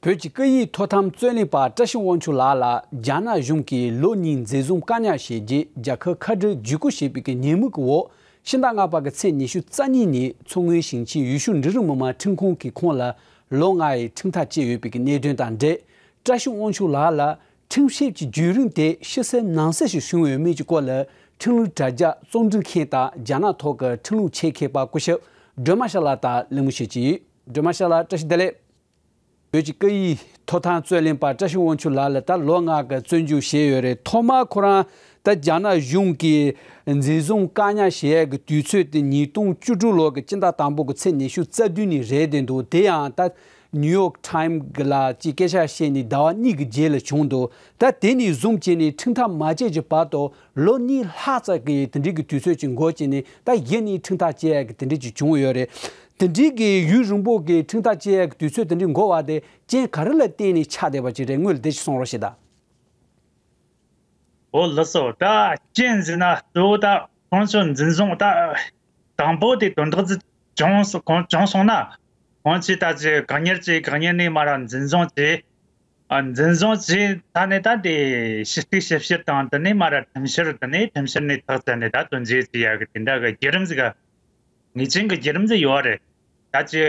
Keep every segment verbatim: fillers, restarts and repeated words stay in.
བོད་ཀྱི་སྐད་ཡིག་མཐོ་འཐམ་རྩོད་ལེན་པ་བཀྲ་ཤིས་དབང་ཕྱུག་ལགས་ལ་རྒྱ་ནག་གཞུང་གིས་ལོ་གཉིས་འཛིན་བཟུང་བཀག་ཉར་བྱས་རྗེས་རྒྱལ་ཁབ་ཁ་བྲལ་བརྒྱུད་སྐུལ་བྱས་པའི་ཉེས་མིང་གི་འོག་ཕྱི་ཟླ་ལྔ་པ་གི་ཚེས་ཉི་ཤུ་རྩ་གཉིས་ཉིན་མཚོ་སྔོན་ཞིང་ཆེན་ཡུལ་ཤུལ་འབྲིང་རིམ་མི་དམངས་ཁྲིམས་ཁང་གིས་ཁོང་ལ་ལོ་ལྔ་ཡི་ཁྲིམས་ཐག་བཅད་ཡོད་པའི་གནད་དོན་དང་འབྲེལ། བཀྲ་ཤིས་དབང་ཕྱུག་ལགས་ལ་ཁྲིམས་བཤེར་གྱི་བརྒྱུད་རིམ་དེ་ཕྱི་གསལ་ནང་གསལ་ཞིག་བྱུང་ཡོད་མེད་ཀྱི་སྐོར་ལ་ཁྲིམས་ལུགས་དྲ་རྒྱ་རྩོམ་སྒྲིག་མཁན་དང་རྒྱ་ནག་ཐོག་གི་ཁྲིམས་ལུགས་ཆེད་མཁས་པ་སྐུ་ཞབས་སྒྲོལ་མ་ཤཱ་ལགས་དང་གླེང་མོལ་བྱེད་ཀྱི་ཡོད། སྒྲོལ་མ་ཤཱ་ལགས་བཀྲ་ཤིས་བདེ་ལེགས། བོད་ཀྱི་སྐད་ཡིག་མཐོ་འཐམ་རྩོད་ལེན་པ་བཀྲ་ཤིས་དབང་ཕྱུག་ལགས་ལ་ད་ལོ་ལྔ་གི་བཙོན་འཇུག་བྱས་ཡོད་རེད། ཐོག་མར་ཁོ་རང་ད་རྒྱ་ནག་གཞུང་གིས་འཛིན་བཟུང་བཀག་ཉར་བྱེད་ཡག་གི་དུས་ཚོད་དེ་ཉིས་སྟོང་བཅུ་དྲུག་ལོ་གི་སྤྱི་ཟླ་དང་པོ་གི་ཚེས་ཉི་ཤུ་རྩ་བདུན་ཉིན་རེད་བསྡད་འདུག་དེ་ཡང་ད་ནིའུ་ཡོག་ཊའིམ་གི་ལ་ཅིག་སྐད་ཆ་བཤད་ནས་ཟླ་བ་གཉིས་ཀྱི་རྗེས་ལ་བྱུང་འདུག་ད་དེ་ནས་བཟུང་བྱས་ནས་ཁྲིམས་ཐག་མ་བཅད་ཀྱི་བར་དུ་ལོ་གཉིས་ལྷག་ཙམ་གྱི་དེ་འདྲའི་གི་དུས་ཚོད་ཅིག་འགོར་བྱས་ནས་ད་གཞི་ནས་ཁྲིམས་ཐག་བཅད་ཡག་གི་དེ་འདྲའི་ཅིག་བྱུང་ཡོད་རེད། དེ་འདྲའི་གི་ཡུན་རིང་པོ་གི་ཁྲིམས་ཐག་བཅད་ཡག་གི་དུས་ཚོད་དེ་འདྲའི་འགོར་བ་དེ་རྐྱེན་ག་རེ་ལ་བརྟེན་ནས་ཆགས་བསྡད་པ་ཅིག་རེད། དངོས་ལ་དེ་ཅིག་གསུང་རོགས་བྱེད་དང་། འོ་ལགས་སོ། ད་རྐྱེན་ཟེར་ན་གཙོ་བོ་ད་ཁོང་ཚོ་འཛིན་བཟུང་ད་དང་པོ་དེ་དོན་དག་ཅིག་བྱུང་སོང་ཁོང་བྱུང་སོང་ན་ཁོང་ཚོས་ད་ཅིག་བཀག་ཉར་བྱས། བཀག་ཉར་ནས་མར་འཛིན་བཟུང་བྱས། ཨ། འཛིན་བཟུང་བྱས་ད་ནས་ད་དེ་ཞུ་གཏུག་ཞིབ་བཤེར་དང་དེ་ནས་མར་ཁྲིམས་བཤེར། དེ་ནས་ཁྲིམས་བཤེར་ནས་ཐག་བཅད་ནས་ད་དོན་འཛིན་བྱེད་ཡག་གི་དེ་འདྲ་གི་བརྒྱུད་རིམ་ཟིག་ག་ངེས་ཅན་གྱི་བརྒྱུད་རིམ་ཟིག་ཡོད་རེད། ད་ཅི་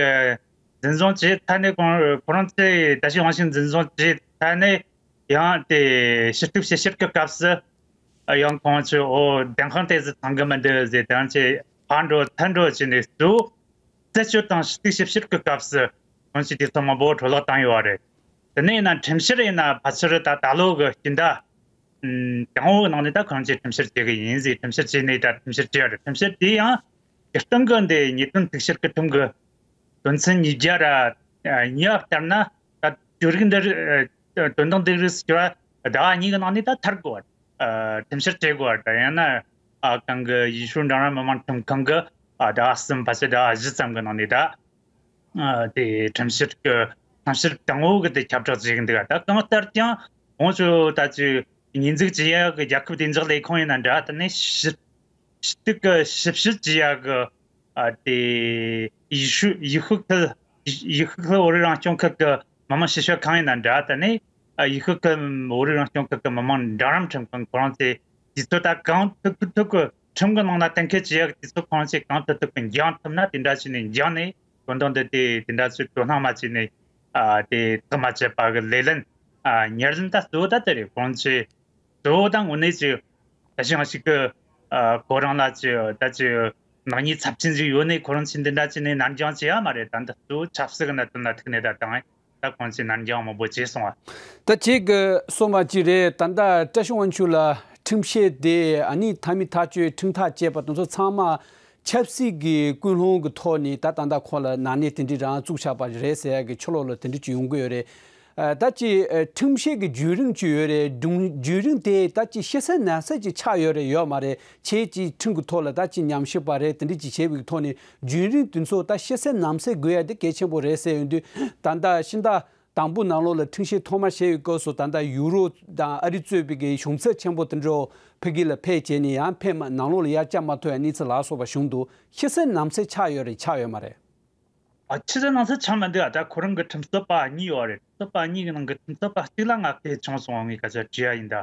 འཛིན་བཟུང་བྱས་ཐ་ནས་ཁོང་ཁོ་རང་ཚོས་བཀྲ་ཤིས་དབང་ཕྱུག་འཛིན་བཟུང་བྱས་ཐ་ནས་ཡང་དེ་ཞུ་གཏུག་ཞིབ་བཤེར་གྱི་སྐབས་སུ་ཡང་ཁོང་ཚོས་འོ་བདེན་དཔང་དེ་ཟིག་ཚང་གི་མི་འདུག་ཟེར། དེ་རང་ཚོས་ཕར་འགྲོ་ཚུར་འགྲོ་བྱས་ནས་གཙོ་བོ་རྩད་གཅོད་དང་ཞུ་གཏུག་ཞིབ་བཤེར་གྱི་སྐབས་སུ་ཁོང་ཚོས་དུས་ཚོད་མང་པོ་འཕྲོ་བརླག་བཏང་ཡོད་རེད། དེ་ནས་ཡིན་ན་ཁྲིམས་བཤེར་ཡིན་ན་ཕལ་ཆེར་ད་ད་ལོ་གི་སྤྱི་ཟླ་ཨུམ། དང་པོའི་ནང་ནས་ད་ཁོང་ཚོས་ཁྲིམས་བཤེར་བྱེད་གི་ཡིན་ཟེར། ཁྲིམས་བཤེར་བྱས་ནས་ད་ཁྲིམས་བཤེར་བྱས་ཡོད་རེད། ཁྲིམས་བཤེར་དེ་ཡང་སྤྱིར་བཏང་གི་འདི་ཉེས་དོན་གཏུག་བཤེར་གྱི་ཁྲིམས་ཀྱི་དོན་ཚན་ཉིས་བརྒྱ་ར་གཉིས་པ་ལྟར་ན་ད་ཆོས་རིག་འདི་རིགས་དོན་དག་འདི་རིགས་སྐྱོར་བ་ཟླ་བ་གཉིས་ཀྱི་ནང་ནས་ད་ཐར་དགོས་པ། ཁྲིམས་བཤེར་བྱེད་དགོས་པ་དང་། ཡང་ན་ཨ་གང་གི་ཡུལ་ཤུལ་འབྲིང་རིམ་མི་དམངས་ཁྲིམས་ཁང་གི་ཨ་ཟླ་བ་གསུམ་ཕལ་ཆེར་ཟླ་བ་བཞི་ཙམ་གྱི་ནང་ནས་ད། ཨ་དེ་ཁྲིམས་བཤེར་གྱི་ཁྲིམས་བཤེར་དང་པོ་གི་དེ་ཁྱབ་བསྒྲགས་བྱེད་ཀྱི་འདུག་ད་གང་ལྟར་ཀྱང་ཁོང་ཚོ་ད་ཅི་ཉེས་འཛུགས་བྱེད་ཡག་གི་རྒྱལ་ཁབ་བདེ་འཇགས་ལས་ཁུངས་ཡིན་ན་འདྲ། དེ་ནས་ཞིབ་ཞིབ་གི་ཞིབ་བཤེར་བྱེད་ཡག་གི་ཨ་དེ་ཡུལ་ཤུལ་ཡུལ་ཤུལ་ཁུལ་ཡུལ་ཤུལ་ཁུལ་བོད་རིགས་རང་སྐྱོང་ཁུལ་གྱི་མི་དམངས་ཞིབ་དཔྱོད་ཁང་ཡིན་ན་འདྲ། དེ་ནས་ཨ་ཡུལ་ཤུལ་ཁུལ་བོད་རིགས་རང་སྐྱོང་ཁུལ་གྱི་མི་དམངས་འབྲིང་རིམ་ཁྲིམས་ཁང་། ཁོ་རང་ཚོས་དུས་ཚོད་ད་གང་ཐུབ་ཐུབ་ཐུབ་ཀྱི་ཁྲིམས་ཀྱི་ནང་ལ་གཏན་འཁེལ་བྱེད་ཡག་གི་དུས་ཚོད་ཁོ་རང་ཚོས་གང་ཐུབ་ཐུབ་ཀྱི་འགྱངས་ཐུབ་ན་དེ་འདྲ་བྱས་ནས་འགྱངས་ནས་དོན་དག་འདི་དེ་དེ་འདྲ་ཚོས་དོ་སྣང་མ་བྱས་ནས་ཨ་དེ་ཐག་མ་བཅད་པ་གི་ལས་ལན་ཨ་ཉེར་ལེན་ད་གཙོ་བོ་ད་དེ་རེད། ཁོང་ཚོས་གཙོ་བོ་ད་དངོས་གནས་ཀྱི་ད་གཞན་ཞིག་གི་ཨ་ཁོ་རང་ལ་ཅི་ད་ཅི་ནག་ཉེས་ཚབས་ཆེན་ཞིག་ཡོད་ནས་ཁོ་རང་ཚོས་འདི་འདྲ་བྱས་ནས་ནར་འགྱངས་བྱེད་ཡ་མ་རེད། ད་འདི་གཙོ་བོ་ཆབ་སྲིད་ཀྱི་གནད་དོན་ལ་ཐུག་ནས་ད་དང་། ད་ཁོང་ཚོས་ནར་འགྱངས་མང་པོ་བྱས་སོང་བ། ད་ཁྱེད་ཀྱིས་གསུངས་པ་ཅིག་རེད། ད་ལྟ་བཀྲ་ཤིས་དབང་ཕྱུག་ལ་ཁྲིམས་བཤེར་དེ་ཨ་ནི་མཐའ་མའི་ཐག་གཅོད་ཁྲིམས་ཐག་བཅད་པ་དེ་ཚོ་ཚང་མ་ཆབ་སྲིད་ཀྱི་ཀུན་སློང་གི་ཐོག་ནས་ད་ད་ལྟ་ཁོང་ལ་ནག་ཉེས་དེ་འདྲའི་རང་བཙུགས་བཞག་པ་རེད་ཟེར་ཡ་གི་ཕྱི་ལོགས་ལ་དེ་འདྲ་ཅིག་ཡོང་གི་ཡོད་རེད། ཨ་ད་ཅི་ཨ་ཁྲིམས་བཤེར་གྱི་བརྒྱུད་རིམ་ཅིག་ཡོད་རེད། བརྒྱུད་རིམ་དེ་ད་ཅི་ཕྱི་གསལ་ནང་གསལ་ཅིག་ཆགས་ཡོད་རེད་ཡོད་མ་རེད། ཁྱེད་ཀྱིས་ཁྲིམས་ཀྱི་ཐོག་ལ་ད་ཅི་ཉམས་ཞིབ་པ་རེད། དེ་འདྲ་ཅིག་བྱས་པའི་ཐོག་ནས་བརྒྱུད་རིམ་དེ་ཚོ་ད་ཕྱི་གསལ་ནང་གསལ་དགོས་ཡ་དེ་གལ་ཆེན་པོ་རེད་ཟེར་ཡོང་དུས། ད་ལྟ་ཕྱི་ཟླ་དང་པོ་ནང་ལོགས་ལ་ཁྲིམས་བཤེར་ཐོག་མ་བྱས་པའི་སྐབས་སུ་ད་ལྟ་ཡུ་རོབ་དང་ཨ་རི་གཙོས་པའི་གི་གཞུང་ཚབ་ཆེན་པོ་དེ་འདྲ་ཕ་གི་ལ་ཕེབས་བྱས་ནས་ཡང་ཕེབས་མ་ནང་ལོགས་ལ་ཡར་བཅར་མ་ཐུབ་ཡ་གནས་ཚུལ་ལ་སོགས་པ་བྱུང་འདུག་ཕྱི་གསལ་ནང་གསལ་ཆགས་ཡོད་རེད་ཆགས་ཡོད་མ་རེད། ཨ་ཕྱི་གསལ་ནང་གསལ་ཆགས་མི་འདུག་ཨ་ད་ཁོ་རང་གི་ཁྲིམས་རྩོད་པ་གཉིས་ཡོད་རེད། ཁྲིམས་རྩོད་པ་གཉིས་ཀྱི་ནང་གི་ཁྲིམས་རྩོད་པ་གཅིག་ལ་ང་སྐད་བྱུང་སོང་བ། ངས་སྐད་ཆ་དྲིས་ཡ་ཡིན་ད།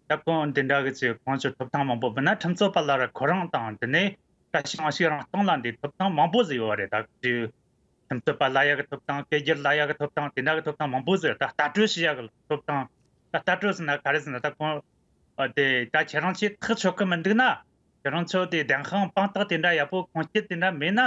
ད་ཁོང་འདི་འདྲ་གི་ཚེ་ཁོང་ཚོས་ཐོབ་ཐང་མང་པོ་བུད་ན། ཁྲིམས་རྩོད་པ་ལ་ར་ཁོ་རང་དང་དེ་ནས་བཀྲ་ཤིས་དབང་ཕྱུག་རང་སྟེང་ལ་འདི་ཐོབ་ཐང་མང་པོ་ཟིག་ཡོད་རེད། ད་དེ་ཁྲིམས་རྩོད་པ་ལ་ཡ་གི་ཐོབ་ཐང་། སྐད་སྒྱུར་ལ་ཡ་གི་ཐོབ་ཐང་། དེ་འདྲ་གི་ཐོབ་ཐང་མང་པོ་ཟིག་ད་ལྟ་གྲོས་བྱེད་ཡ་གི་ཐོབ་ཐང་། ད་ལྟ་གྲོས་ཟེར་ན་ག་རེ་ཟེར་ན། ད་ཁོང་དེ་ད་ཁྱེད་རང་ཚོས་ཐག་ཆོད་གི་མི་འདུག་ན། ཁྱེད་རང་ཚོ་དེ་བདེན་དཔང་དཔང་རྟགས་དེ་འདྲ་ཡག་པོ་ཁུངས་སྐྱེལ་དེ་འདྲ་མེད་ན།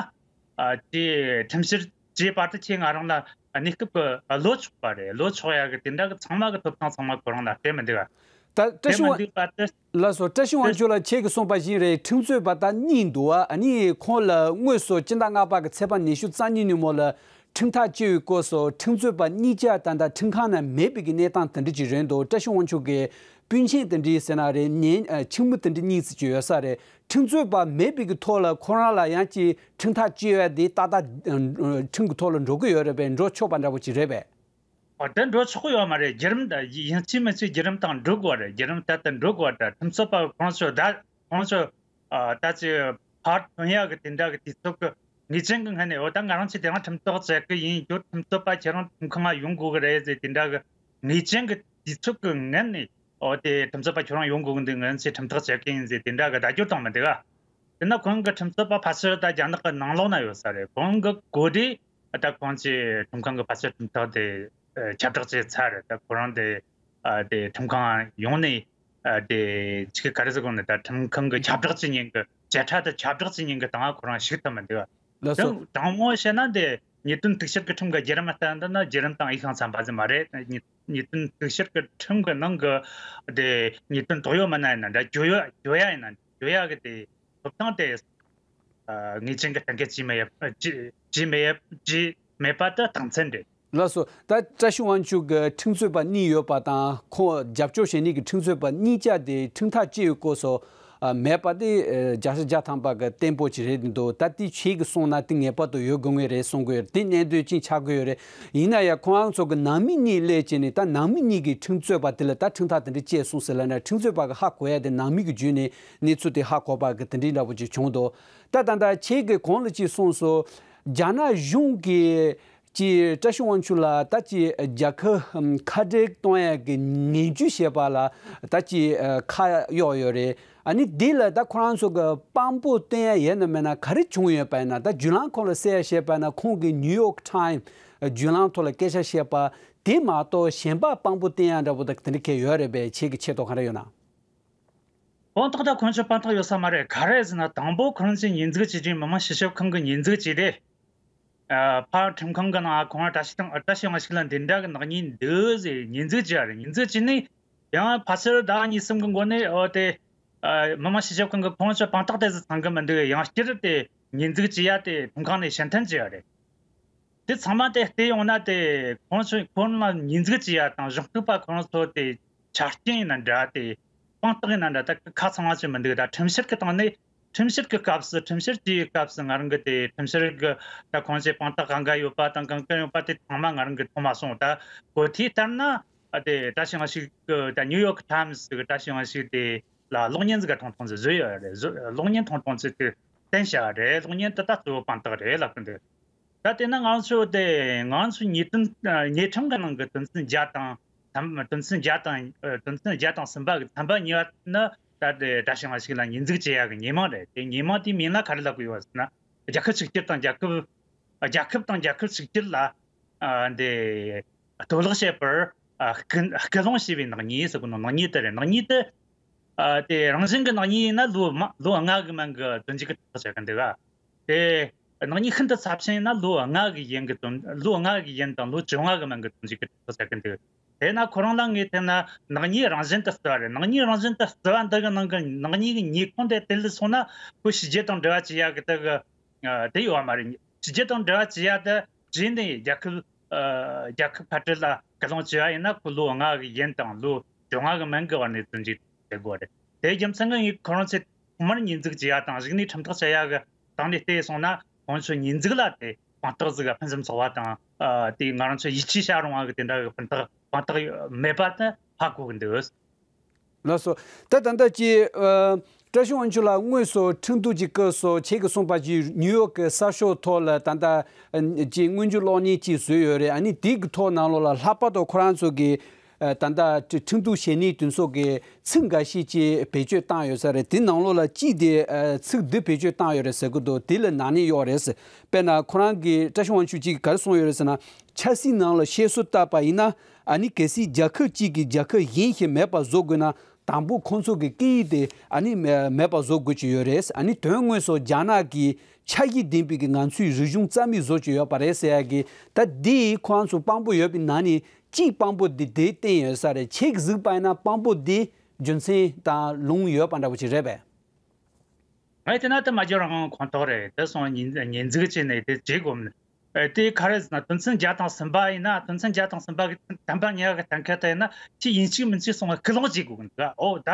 ཨ་དེ་ཁྲིམས་བཤེར་བྱས་བར་དུ་ཁྱེད་ང་རང་ལ་གནས་སྐབས་ཀྱི་ལོ་ཆོག་པ་རེད། ལོ་ཆོག་ཡག་གི་དེ་འདྲ་གི་ཚང་མ་གི་ཐོབ་ཐང་ཚང་མ་ཁོ་རང་ལ་སྤྲད་མི་འདུག་ག་ད་བཀྲ་སྤྲད་ཤིས་མི་དབང་འདུག་པ་དེ། ལགས་སོ། བཀྲ་ཤིས་དབང་ཕྱུག་ལགས་ཁྱེད་ཀྱིས་གསུངས་པ་བཞིན་རེད། ཁྲིམས་རྩོད་པ་ད་གཉིས་འདུག་ཨ་ནི་ཁོང་ལ་དངོས་སུ་སྤྱི་ཟླ་ལྔ་པ་གི་ཚེས་པ་ཉི་ཤུ་རྩ་གཉིས་ཉིན་མོ་ལ་ཁྲིམས་ཐག་བཅད་པའི་སྐབས་སུ་ཁྲིམས་རྩོད་པ་གཉིས་ཀ་ད་ལྟ་ཁྲིམས་ཁང་ན་མེད་པའི་གི་གནས་སྟངས་དེ་འདྲ་ཅིག་རེད་འདུག་བཀྲ་ཤིས་དབང་ཕྱུག་གི་སྤུན་མཆེད་དེ་འདྲའི་ཟེར་ན་རེད། ཉེ་ཨ་ཁྱིམ་མི་དེ་འདྲ་གཉིས་ཙམ་ཅིག་ཡོད་ས་རེད། ཁྲིམས་རྩོད་པ་མེད་པའི་གི་ཐོག་ལ་ཁོ་རང་ལ་ཡང་ཅིག་ཁྲིམས་ཐག་བཅད་ཡ་དེ་ཏག་ཏག་ཨ་ཁྲིམས་ཀྱི་ཐོག་ལ་འགྲོ་གི་ཡོད་རེད་པས། འགྲོ་ཆོག་པ་འདྲ་པོ་ཅིག་རེད་པས། ཨོ་དེ་འགྲོ་ཆོག་གི་ཡོད་མ་རེད། བརྒྱུད་རིམ་དང་ཡིན་གཅིག་མིན་གཅིག་བརྒྱུད་རིམ་དང་འགྲོ་དགོས་རེད། བརྒྱུད་རིམ་ལྟར་དུ་འགྲོ་དགོས་རེད། ཁྲིམས་རྩོད་པ་ཁོང་ཚོ་ད་ཁོང་ཚོ་ཨ་ད་ཅི་ཕར་ཐོན་ཡག་གི་དེ་འདྲ་གི་དུས་ཚོད་ཀྱི་ ངེས་ཅན་གྱི་ངང་ནས་འོ་ད་ང་རང་ཚོ་དེ་རིང་ཁྲིམས་ཐག་བཅད་གི་ཡིན། ཁྱོད་ཁྲིམས་རྩོད་པ་ཁྱེད་རང་ཁྲིམས་ཁང་ང་ཡོང་དགོས་གི་རེད་ཟེར། དེ་འདྲ་གི་ངེས་ཅན་གྱི་དུས་ཚོད་ཀྱི་ངང་ནས་འོ་དེ་ཁྲིམས་རྩོད་པ་ཁྱོད་རང་ཡོང་དགོས་གི་འདུག་ངེད་ཚོས་ཁྲིམས་ཐག་བཅད་གི་ཡིན་ཟེར་དེ་འདྲ་གི་བརྡ་སྦྱོར་བཏང་མི་འདུག་ག་དེ་ན་ཁོང་གི་ཁྲིམས་རྩོད་པ་ཕལ་ཆེར་ད་རྒྱ་ནག་གི་ནང་ལོགས་ན་ཡོད་ས་རེད། ཁོང་གི་གོ་སྒྲིག་ད་ཁོང་ཚོའི་ཁྲིམས་ཁང་གི་ཕལ་ཆེར་ཁྲིམས་ཐག་དེ་ཁྱབ་བསྒྲགས་བྱས་ཚར་རེད། ད་ཁོ་རང་དེ་ཨ་དེ་ཁྲིམས་ཁང་ཡོང་ནས་ཨ་དེ་ཅིག་ག་རེ་ཟེར་དགོས་ནི། ད་ཁྲིམས་ཁང་གི་ཁྱབ་བསྒྲགས་བྱེད་མཁན་གྱི་བཅད་ཁྲ་དེ་ཁྱབ་བསྒྲགས་བྱེད་མཁན་གྱི་སྟེང་ཁོ་རང་ཞུགས་ཐུབ་མི་འདུག་ལགས་སོ། དང་དང་པོ་བཤད་ན་དེ་ཉེས་དོན་གཏུག་བཤེར་གྱི་ཁྲིམས་ཀྱི་བརྒྱུད་རིམ་ལྟར་འདི་ན་བརྒྱུད་རིམ་དང་འོས་ཤིང་འཚམ་པ་ཟིག་མ་རེད། ཉེས་ཉེས་དོན་གཏུག་བཤེར་གྱི་ཁྲིམས་ཀྱི་ནང་གི་དེ་ཉེས་དོན་དོགས་ཡོད་མི་སྣ་ཡིན་ན་འདྲ། གྱོད་ཡ་གྱོད་ཡ་ཡིན་ན་གྱོད་ཡ་གི་དེ་ཐོབ་ཐང་དེ་ཨ་ངེས་ཅན་གྱི་གཏན་འཁེལ་བྱས་མེད་ཡ་བྱས་བྱས་མེད་ཡ་བྱས་མེད་པ་དེ་རྟགས་མཚན་རེད། ལགས་སོ། ད་བཀྲ་ཤིས་དབང་ཕྱུག་གི་ཁྲིམས་རྩོད་པ་གཉིས་ཡོད་པ་དང་ཁོང་རྒྱབ་སྐྱོར་བྱེད་མཁན་གྱི་ཁྲིམས་རྩོད་པ་གཉིས་ཆ་དེ་ཁྲིམས་ཐག་བཅད་ཡོད་སྐོར་སོགས་ཨ་མེད་པ་དེ་ཨ་བརྒྱ་ཆ་བརྒྱ་ཐམ་པ་གི་བརྟན་པོ་ཅིག་རེད་འདུག་ད་དེ་ཁྱེད་ཀྱིས་གསུངས་ན་དེ་ངེས་པར་དུ་ཡོད་དགོས་ངེས་རེད་གསུང་གི་ཡོད་རེད། དེ་གནད་དོན་ཅིག་ཆགས་ཀྱི་ཡོད་རེད། ཡིན་ན་ཡང་ཁོང་རང་ཚོ་གི་ནང་མི་གཉིས་སླེབས་བྱས་ནས་ད་ནང་མི་གཉིས་ཀྱིས་ཁྲིམས་རྩོད་པ་དེ་ལ་ད་ཁྲིམས་ཐག་དེ་འདྲ་བཅད་སོང་ཟེར་ལབ་ན་ཁྲིམས་རྩོད་པ་གི་ཧ་གོ་ཡ་དེ་ནང་མི་གི་བརྒྱུད་ནས་གནས་ཚུལ་དེ་ཧ་གོ་པ་གི་དེ་འདྲའི་འདྲ་པོ་ཅིག་བྱུང་འདུག་ད་ད་ད་ཁྱེད་ཀྱིས་གོང་ལ་ཅིག་གསུངས་སོང་། རྒྱ་ནག་གཞུང་གིས་ཀྱི་བཀྲ་ཤིས་དབང་ཕྱུག་ལ་ད་ཀྱི་རྒྱལ་ཁབ་ཁ་བྲལ་གཏོང་ཡ་གི་ངན་ཇུས་བྱས་པ་ལ་ད་ཀྱི་ཁ་གཡོགས་ཡོད་རེད། ཨ་ནི་འདི་ལ་ད་ཁོ་རང་ཚོ་གི་དཔང་པོ་བསྟན་ཡ་ཡོད་ན་མེད་ན་ག་རེ་བྱུང་ཡོད་པ་ཡིན་ན། ད་བརྒྱུད་ལམ་ཁོང་ལ་གསལ་ཡ་བཤད་པ་ན་ཁོང་གི་ནིའུ་ཡོག་ཊའིམ་བརྒྱུད་ལམ་ཐོག་ལ་སྐད་ཆ་བཤད་པ་དེ་མ་གཏོགས་གཞན་པ་དཔང་པོ་བསྟན་ཡ་འདྲ་པོ་ད་དེ་འདྲ་གལ་ཡོད་རེད་པས། ཁྱེད་ཀྱི་ཆེ་མཐོང་ག་རེ་ཡོད་ན། དཔང་རྟགས་དང་ཁོང་ཚོའི་དཔང་རྟགས་ཡོད་ས་མ་རེད། ག་རེ་ཟེར་ན་དང་པོ་ཁོ་རང་ཚོས་ཉེས་འཛུགས་བྱེད་རྒྱུ་མི་དམངས་སྤྱི་ཁྱབ་ཁང་གི་ཉེས་འཛུགས་བྱས་ཏེ། ཨ་ཕར་ཁྲིམས་ཁང་གི་ནང་ཁོང་བཀྲ་ཤིས་དང་བཀྲ་ཤིས་དབང་ཕྱུག་ལ་འདི་འདྲ་གི་ནག་ཉེས་འདུག་ཟེར་ཉེས་འཛུགས་བྱས་རེད། ཉེས་འཛུགས་བྱས་ནས་ཡང་ཕལ་ཆེར་ཟླ་གཉིས་གསུམ་གི་འགོར་ནས་འོ་དེ་ཨ་མི་དམངས་སྤྱི་ཁྱབ་ཁང་གི་ཁོང་ཚོའི་དཔང་རྟགས་དེ་ཚོ་ཚང་གི་མི་འདུག་ཡང་བསྐྱར་དེ་ཉེས་འཛུགས་བྱས་ཡ་དེ་ཁྲིམས་ཁང་ནས་ཕྱིར་འཐེན་བྱས་ཡ་རེད། དེ་ཚང་མ་དེ་བལྟས་ཡོང་ན་དེ་ཁོང་ཚོས་ཁོང་ལ་ཉེས་འཛུགས་བྱས་ཡ་དང་གཞུང་གཏུག་པ་ཁོང་ཚོ་དེ་ཆ་རྐྱེན་ཡིན་ན་འདྲ། དེ་དཔང་རྟགས་ཡིན་ན་འདྲ། ད་ཁ་ཚང་བ་ཅིག་མི་འདུག་ད་ཁྲིམས་བཤེར་གི་སྟེང་ནས་ཁྲིམས་བཤེར་གི་སྐབས་སུ་ཁྲིམས་བཤེར་བྱེད་ཡའི་སྐབས་སུ་ང་རང་གི་དེ་ཁྲིམས་བཤེར་གི་ད་ཁོང་ཚོས་དཔང་རྟགས་གང་ག་ཡོད་པ་དང་གང་ག་ཡོད་པ་དེ་ཚང་མ་ང་རང་གི་ཐོབ་མ་སོང་། ད་གོ་ཐོས་ལྟར་ན་ཨ་དེ་བཀྲ་ཤིས་དབང་ཕྱུག་གི་ད་ནིའུ་ཡོག་ཊའིམ་སི་གི་བཀྲ་ཤིས་དབང་ཕྱུག་དེ་ལ་གློག་བརྙན་ཟིག་ག་ཐུང་ཐུང་ཟིག་བཟོས་ཡོད་རེད། བཟོ་གློག་བརྙན་ཐུང་ཐུང་ཟིག་དེ་བསྟན་བཞག་རེད། གློག་བརྙན་དེ་ད་གཙོ་བོ་དཔང་རྟགས་རེད་ལབ་གི་འདུག་ད་དེ་ན་ང་ཚོ་དེ་ང་ཚོ་ཉེས་དོན་ཉེས་ཁྲིམས་ཀྱི་ནང་གི་དོན་ཚན་བརྒྱ་དང་ཐམ་དོན་ཚན་བརྒྱ་དང་དོན་ཚན་བརྒྱ་དང་གསུམ་པ་གི་ཚན་པ་གཉིས་པ་ནི་ད་དེ་བཀྲ་ཤིས་དབང་ཕྱུག་ལ་ཉེས་འཛུགས་བྱེད་ཡ་གི་ཉེས་མིང་རེད། དེ་ཉེས་མིང་དེའི་མིང་ལ་ག་རེ་ལབ་གི་ཡོད་ཟེར་ན། རྒྱལ་ཁབ་གཅིག་གྱུར་དང་རྒྱལ་ཁབ་རྒྱལ་ཁབ་དང་རྒྱལ་ཁབ་གཅིག་གྱུར་ལ་ཨ་འདི་གཏོར་བརླག་བྱེད་པར་ཨ་སྐུལ་སྐུལ་སློང་བྱས་པའི་ནག་ཉེས་ཟེར་གོ་ནོ། ནག་ཉེས་དེ་རེད། ནག་ཉེས་དེ་ཨ་དེ་རང་བཞིན་གྱི་ནག་ཉེས་ཡིན་ན་ལོ་མ་ལོ་ལྔ་གི་མན་གི་བཙོན་འཇུག་གི་ཐག་བཅད་གི་འདུག་ག་དེ་ནག་ཉེས་ཤིན་ཏུ་ཚབས་ཆེན་ཡིན་ན་ལོ་ལྔ་གི་ཡན་གི་བཙོན་ལོ་ལྔ་གི་ཡན་དང་ལོ་བཅོ་ལྔ་གི་མན་གི་བཙོན་འཇུག་གི་ཐག་བཅད་གི་འདུག་དེས་ན་ཁོ་རང་ལ་ངས་བལྟས་ན་ནག་ཉེས་རང་བཞིན་དུ་བརྩི་བ་རེད། ནག་ཉེས་རང་བཞིན་དུ་བརྩི་བ་འདི་གི་ནང་གི་ནག་ཉེས་ཀྱི་ཉེས་ཁུངས་དེ་དེ་ལ་སོང་ན་ཁོ་ཕྱི་རྒྱལ་དང་འབྲེལ་བ་བྱེད་ཡ་གི་དེ་གི་ཨ་དེ་ཡོད་བ་མ་རེད། ཕྱི་རྒྱལ་དང་འབྲེལ་བ་བྱེད་ཡ་དེ་བྱས་ནས་རྒྱལ་ཁབ་ཨ་རྒྱལ་ཁབ་ཁ་བྲལ་ལ་སྐུལ་སློང་བྱེད་ཡ་ཡིན་ན་ཁོ་ལོ་ལྔ་གི་ཡན་དང་ལོ་བཅོ་ལྔ་གི་མན་གི་བར་ནས་བཙོན་འཇུག་བྱེད་དགོས་རེད། དེའི་རྒྱུ་མཚན་གྱིས་ངས་ཁོ་རང་ཚོས་ཐོག་མར་ཉེས་འཛུགས་བྱེད་ཡ་དང་གཞུག་ནས་ཁྲིམས་ཐག་བཅད་ཡ་གི་སྟེང་ནས་བལྟས་སོང་ན་ཁོང་ཚོ་ཉེས་འཛུགས་ལ་དེ་དཔང་རྟགས་ཟིག་ག་ཕུན་སུམ་ཚོགས་པ་དང་ཨ་དེ་ང་རང་ཚོ་ཡིད་ཆེས་བྱ་རུང་བ་གི་དེ་འདྲ་གི་དཔང་རྟགས་དཔང་རྟགས་མེད་པ་དེ་ཧ་གོ་གི་འདུག་ལགས་སོ། ད་ད་ལྟ་ཀྱི་ཨ་བཀྲ་ཤིས་དབང་ཕྱུག་ལགས་དངོས་སུ་ཁྲིམས་གཏུག་ཅིག་བཀོད་སོང་། ཁྱེད་ཀྱིས་གསུངས་པ་ཅིག་ནིའུ་ཡོག་གི་གསར་ཤོག་ཐོག་ལ་ད་ལྟ་ཨ་ཀྱི་སྔོན་འཇུག་གློག་བརྙན་ཅིག་བཟོས་ཡོད་རེད། ཨ་ནི་དེ་གི་ཐོག་ནང་ལོགས་ལ་ལྷག་པར་དུ་ཁོ་རང་ཚོ་གི་ཨ་ད་ལྟ་ཁྲིམས་གཏུག་བྱེད་ནི་དེ་ཚོ་གི་ཚིག་འགའ་ཤས་ཅིག་བེད་སྤྱོད་བཏང་ཡོད་ས་རེད། དེ་ནང་ལོགས་ལ་གཅིག་དེ་ཨ་ཚིག་འདི་བེད་སྤྱོད་བཏང་ཡོད་རེད་ཟེར་གི་འདུག་དེ་ལ་ནག་ཉེས་གཡོག་རེད་ཟེར། དཔེར་ན་ཁོ་རང་གི་བཀྲ་ཤིས་དབང་ཕྱུག་ཅིག་གིས་ག་རེ་གསུངས་ཡོད་རེད་ཟེར་ན། ཆབ་སྲིད་ནང་ལ་བཤད་སྲོལ་ལྟར་པ་ཡིན་ན། ཨ་ནི་གལ་སྲིད་རྒྱལ་ཁབ་གཅིག་གིས་རྒྱལ་ཁབ་གཞན་ཞིག་མེད་པ་བཟོ་དགོས་ན། དང་པོ་ཁོང་ཚོ་གི་སྐད་ཡིག་དེ་ཨ་ནི་མེད་མེད་པ་བཟོ་དགོས་ཀྱི་ཡོད་རེད། ཨ་ནི་དོན་དངོས་སུ་རྒྱ་ནག་གི་འཆར་གཞི་ལྡན་པའི་གི་ང་ཚོའི་རིག་གཞུང་རྩ་མེད་བཟོ་གི་ཡོད་པ་རེད་ཟེར་ཡ་གི། ད་འདི་ཁོ་རང་ཚོ་དཔང་པོ་ཡོད་པའི་ནང་ནས་གཅིག་དཔང་པོ་འདི་དེ་བསྟན་ཡོད་ས་རེད། ཁྱེད་གཟིགས་པ་ཡིན་ན་དཔང་པོ་འདི་རྒྱུ་མཚན་དང་ལུང་ཡོད་པ་འདྲ་པོ་ཅིག་རེད་པས། ངས་བལྟས་ན་དེ་མ་བརྗོད་རང་ཁོང་ཐོག་རེད། དེ་སོང་ཉེས་ཉེས་འཛུགས་བྱས་ནས་དེ་བྱེད་དགོས་མིན། ཨེ་དེ་ག་རེ་ཟེར་ན་དོན་ཚན་བརྒྱ་དང་གསུམ་པ་ཡིན་ན། དོན་ཚན་བརྒྱ་དང་གསུམ་པ་གི་དམ་པ་ཉེ་བ་གི་གཏན་འཁེལ་དེ་ཡིན་ན་ཁྱི་ཡིན་གཅིག་མིན་གཅིག་སོང་བ་སྐུལ་སློང་བྱེད་དགོས་གི་འདུག་ཨོ་ད་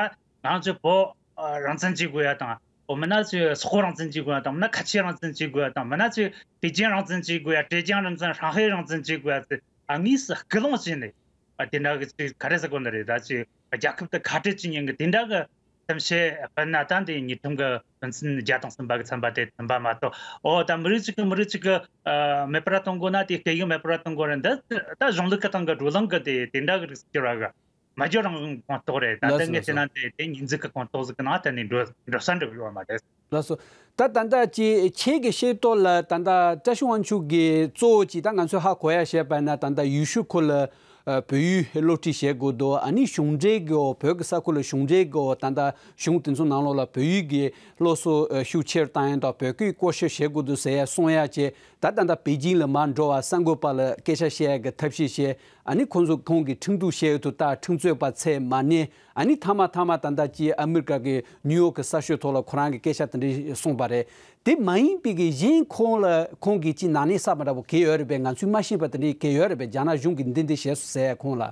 ང་ཚོའི་བོད་ཨ་རང་བཙན་བྱེད་དགོས་ཡ་དང་། ཨོ་མིན་ན་ཚོའི་སོག་པོ་རང་བཙན་བྱེད་དགོས་ཡ་དང་། མིན་ན་ཁ་ཆེ་རང་བཙན་བྱེད་དགོས་ཡ་དང་། མིན་ན་ཚོའི་པེ་ཅིན་རང་བཙན་བྱེད་དགོས་ཡ། ཀྲེ་ཅང་རང་བཙན། ཧྲང་ཧའེ་རང་བཙན་བྱེད་དགོས་ཡ་ཚོ་ཨ་དངོས་སུ་སྐུལ་སློང་བྱས་ནས་ཨ་དེ་འདྲ་གི་ཚོའི་ག་རེ་ཟེར་དགོས་ནི་རེད། ད་ཚོའི་རྒྱལ་ཁབ་དེ་ཁ་བྲལ་བྱེད་མཁན་གི་དེ་འདྲ་གི་གཏམ་བཤད་སྤེལ་ན་ད་འདི་ཉིས་ཁྲིམས་ཀྱི་དོན་ཚན་བརྒྱ་དང་གསུམ་པ་གི་ཚན་པ་དེ་མཐུན་པ་མ་གཏོགས། ཨོ་ད་མི་རིགས་གཅིག་གིས་མི་རིགས་གཅིག་གི་ཨ་མེད་པར་གཏོང་དགོས་ན་དེ་སྐད་ཡིག་མེད་པར་གཏོང་དགོས་རེད། འདི་ད་གཞུང་ལུགས་ཀྱི་སྟེང་གི་བགྲོ་གླེང་གི་དེ་དེ་འདྲ་གི་རིགས་སུ་གྱུར་བ་གི་མ་འཇོག་རང་དབང་གོང་རྟོགས་རེད། ད་ལགས་སོ་ལྟ་ངས་ལགས་སོ། བལྟས་ན་དེ་དེ་ཉེས་འཛུགས་ཀྱི་གོང་རྟོགས་ཟིག་གི་ནང་གཏན་ནས་འགྲོ་འགྲོ་ས་འགྲོ་གི་ཡོད་མ་རེད། ལགས་སོ། ད་ད་ལྟ་ཅི་ཁྱེད་ཀྱི་ཤེས་རྟོགས་ལ་ད་ལྟ་བཀྲ་ཤིས་དབང་ཕྱུག་གིས་གཙོ་བོ་ཅིག་ད་ང་ཚོས་ཧ་གོ་ཡ་བྱས་པ་ན་ད་ལྟ་ཡུལ་ཤུལ་ཁུལ་ལ་ཨ་བོད་ཡིག་སློབ་ཁྲིད་བྱེད་དགོས་འདུག་ཨ་ནི་གཞུང་འབྲེལ་གྱི་འོག་བོད་ཀྱི་ས་ཁུལ་ལ་གཞུང་འབྲེལ་གྱི་འོག་ད་ལྟ་གཞུང་དེ་ཚོ་ནང་ལོགས་ལ་བོད་ཡིག་གི་སློབ་གསོ་ཨ་ཤུགས་ཆེར་བཏང་ཡ་དང་བོད་སྐད་བསྐོ་བཞག་བྱེད་དགོས་འདུག་ཟེར་ཡ་གསུང་ཡ་བྱས། ད་ད་ལྟ་པེ་ཅིང་ལ་མར་འགྲོ་བ་གསར་འགོད་པ་ལ་སྐད་ཆ་བཤད་ཡ་གི་ཐབས་ཤེས་བྱས། ཨ་ནི་ཁོང་ཚོ་ཁོང་གིས་ཁྲིམས་གཏུག་བྱས་ཡོད་དུས་ད་ཁྲིམས་རྩོད་པ་ཚད་མ་ནས་ཨ་ནི་མཐའ་མ་མཐའ་མ་ད་ལྟ་ཅི་ཨ་མི་རི་ཀ་གི་ནིའུ་ཡོག་གི་གསར་ཤོག་ཐོག་ལ་ཁོ་རང་གི་སྐད་ཆ་དེ་འདྲ་གསུངས་པ་རེད། དེ་མ་ཡིན་པའི་གི་གཞན་ཁོང་ལ་ཁོང་གིས་ཅི་ནག་ཉེས་བསགས་པ་འདྲ་པོ་གལ་ཡོད་རེད་པས། ང་ཚོས་མ་ཤེས་པ་དེ་འདྲ་གལ་ཡོད་རེད་པས། རྒྱ་ནག་གཞུང་གིས་འདི་འདི་བྱས་སོང་ཟེར་ཡ་ཁོང་ལ།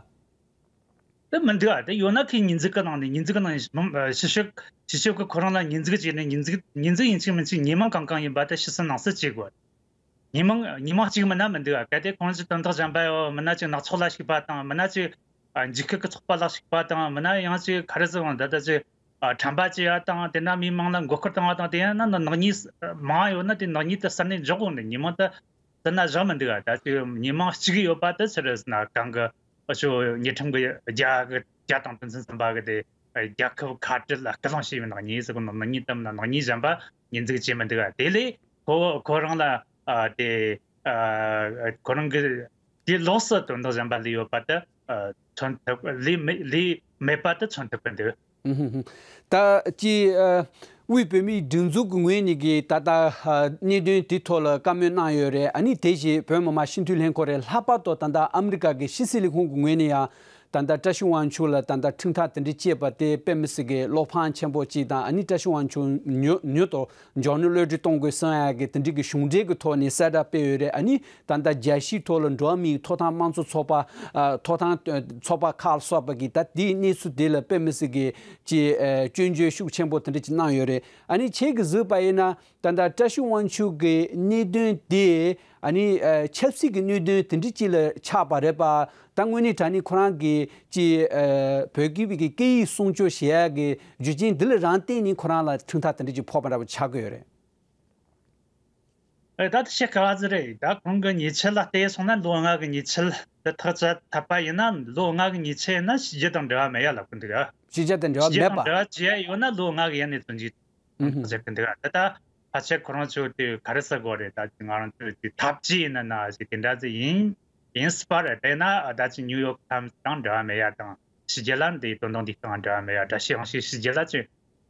དེ་མི་འདུག་ཨ། དེ་ཡོད་ན་ཁོས་ཉེས་འཛུགས་ཀྱི་ནང་ནས་ཉེས་འཛུགས་ཀྱི་ནང་ནས་ཕྱི་ཕྱོགས་ཕྱི་ཕྱོགས་ཀྱིས་ཁོ་རང་ལ་ཉེས་འཛུགས་བྱས་ནས་ཉེས་འཛུགས་ཉེས་འཛུགས་ཡིན་གཅིག་མིན་གཅིག་ཉེས་མིང་གང་གང་ཡིན་པ་དེ་ཕྱི་སུ་ནང་སུ་བྱེད་དགོས། ཉེས་མིང་ཉེས་མིང་གཅིག་མིན་ན་མི་འདུག་ཨ། གལ་ཏེ་ཁོང་ཚོས་དོན་དག་གཞན་པ་ཡོད་མིན་ན་ཅིག་ནག་ཚོགས་ལ་ཞུགས་པ་དང་མིན་ན་ཅིག་ཨ་འཇིགས་སྐུལ་གྱི་ཚོགས་པ་ལ་ཞུགས་པ་དང་མིན་ན་ཡང་ཅིག་ག་རེ་ཟེར་འོང་ད་ལྟ་ཅིག་ཨ་ཁྲམ་པ་བྱེད་ཡ་དང་དེ་འདྲ་མིའི་མིང་ལ་མགོ་སྐོར་བཏང་བ་དང་དེ་ཡང་ན་ནག་ཉེས་མང་ཡོད་ན་དེ་ནག་ཉེས་དེ་ཟུར་ནས་འཇོག་དགོས་ནི། ཉེས་མིང་དེ་ཟུར་ན་བཞག་མི་འདུག་ཨ། ད་ཅིག་ཉེས་མིང་གཅིག་ཡོད་པ་དེ་ཕྱིར་ཟེར་ན་གང་གི་ཨ་ཅོ་ཉེས་ཁྲིམས་ཀྱི་རྒྱ་གི་རྒྱ་དང་དོན་ཚན་གསུམ་པ་གི་དེ་རྒྱལ་ཁབ་ཁ་བྲལ་ལ་སྐུལ་སློང་བྱས་པའི་ནག་ཉེས་ཟེར་གོ་ནོ་ནག་ཉེས་དམ་ན་ནག་ཉེས་གཞན་པ་ཉེས་འཛུགས་བྱས་མི་འདུག་ཨ། དེ་ལས་ཁོ་ཁོ་རང་ལ་ཨ་དེ་ཨ་ཁོ་རང་གི་དེ་ལོགས་སུ་དོན་དག་གཞན་པ་ལས་ཡོད་པ་དེ་ཨ་མཚོན་ཐུབ་ལས་མེད་ལས་མེད་པ་དེ་མཚོན་ཐུབ་ཀྱི་འདུག་ཨུ་ཧུ་ཧུ། ད་ཅི་ཨ་དབུས་བོད་མིའི་སྒྲིག་འཛུགས་ཀྱི་ངོས་ནས་ཀྱི་ད་ལྟ་ཨ་གནད་དོན་དེ་ཐོག་ལ་བཀའ་མོལ་གནང་ཡོད་རེད། ཨ་ནི་དེ་བཞིན་བོད་མི་མང་སྤྱི་འཐུས་ལྷན་ཁང་རེད། ལྷག་པར་དུ་ད་ལྟ་ཨ་མི་རི་ཀ་གི་ཕྱི་སྲིད་ལས་ཁུངས་ཀྱི་ངོས་ནས་ཡང་ད་ལྟ་བཀྲ་ཤིས་དབང་ཕྱུག་ལ་ད་ལྟ་ཁྲིམས་ཐག་དེ་འདྲ་བཅད་པ་དེ་དཔེ་མི་སྲིད་ཀྱི་བློ་ཕམ་ཆེན་པོ་ཅིག་དང་ཨ་ནི་བཀྲ་ཤིས་དབང་ཕྱུག་མྱུར་མྱུར་དུ་མགྱོགས་ནས་གློད་གྲོལ་གཏོང་དགོས་གསུང་ཡ་གི་དེ་འདྲ་གི་གཞུང་འབྲེལ་གྱི་ཐོག་ནས་གསལ་བསྒྲགས་སྤེལ་ཡོད་རེད། ཨ་ནི་ད་ལྟ་རྒྱལ་སྤྱིའི་ཐོག་ལ་འགྲོ་བ་མིའི་ཐོབ་ཐང་དམངས་གཙོ་ཚོགས་པ་ཨ་ཐོབ་ཐང་ཚོགས་པ་ཁག་ལ་སོགས་པ་གིས་ད་དེའི་གནས་ཚུལ་དེ་ལ་དཔེ་མི་སྲིད་ཀྱི་ཅིག་ཨ་སྐྱོན་བརྗོད་ཤུགས་ཆེན་པོ་དེ་འདྲ་ཅིག་གནང་ཡོད་རེད། ཨ་ནི་ཁྱེད་ཀྱིས་གཟིགས་པ་ཡིན་ན་ད་ལྟ་བཀྲ་ཤིས་དབང་ཕྱུག་གི་གནད་དོན་དེ་ཨ་ནི་ཨ་ཆབ་སྲིད་ཀྱི་གནད་དོན་དེ་འདྲ་ཅིག་ལ་ཆགས་པ་རེད་པ། ད་དངོས་གནས་དྲང་གནས་ཁོ་རང་གིས་ཅིག་ཨ་བོད་ཀྱི་བོད་ཀྱི་སྐད་ཡིག་སྲུང་སྐྱོབ་བྱེད་ཡ་གི་རྒྱུ་རྐྱེན་འདི་ལ་རང་བརྟེན་ནས་ཁོ་རང་ལ་ཁྲིམས་ཐག་དེ་འདྲ་ཅིག་ཕོག་པ་འདྲ་པོ་ཆགས་ཀྱི་ཡོད་རེད། ཨེ་ད་དེ་བཤད་དཀའ་བ་ཟིག་རེད། ད་ཁོང་གི་ཉེས་ཆད་ལ་བལྟས་སོང་ན་ལོ་ལྔ་གི་ཉེས་ཆད་དེ་ཐག་བཅད་ཐུབ་པ་ཡིན་ན་ལོ་ལྔ་གི་ཉེས་ཆད་ཡིན་ན་ཕྱི་རྒྱལ་དང་འབྲེལ་བ་མེད་ཡ་ལབ་ཀྱི་འདུག་ཨ། ཕྱི་རྒྱལ་དང་འབྲེལ་བ་ཕྱི་རྒྱལ་མེད་དང་པ། འབྲེལ་བ་བྱེད་ཡ་ཡོད་ན་ལོ་ལྔ་གི་ཡན་ནས་བཙོན་འཇུག་ཨུ་ཧུམ། ཟེར་གི་འདུག་ཨ། ད་ད་ཕལ་ཆེར་ཁོ་རང་ཚོ་དེ་ག་རེ་ཟེར་དགོས་རེད། ད་ཅི་ང་རང་ཚོ་དེ་འཐབ་ཇུས་ཡིན་ན་ན་ཞིག་དེ་འདྲ་ཟིག་ཡིན་ཡིན་སྲིད་པ་རེད། དེ་ན་ད་ཅི་ནིའུ་ཡོག་ཊའིམ་སི་དང་འབྲེལ་བ་མེད་ཡ་དང་ཕྱི་རྒྱལ་ལ་འདི་དོན་དག་འདི་དང་འབྲེལ་བ་མེད་ཡ། འགྲེལ་བཤད་ཡང་ཞིག་ཕྱི་རྒྱལ་ལ་ཅི་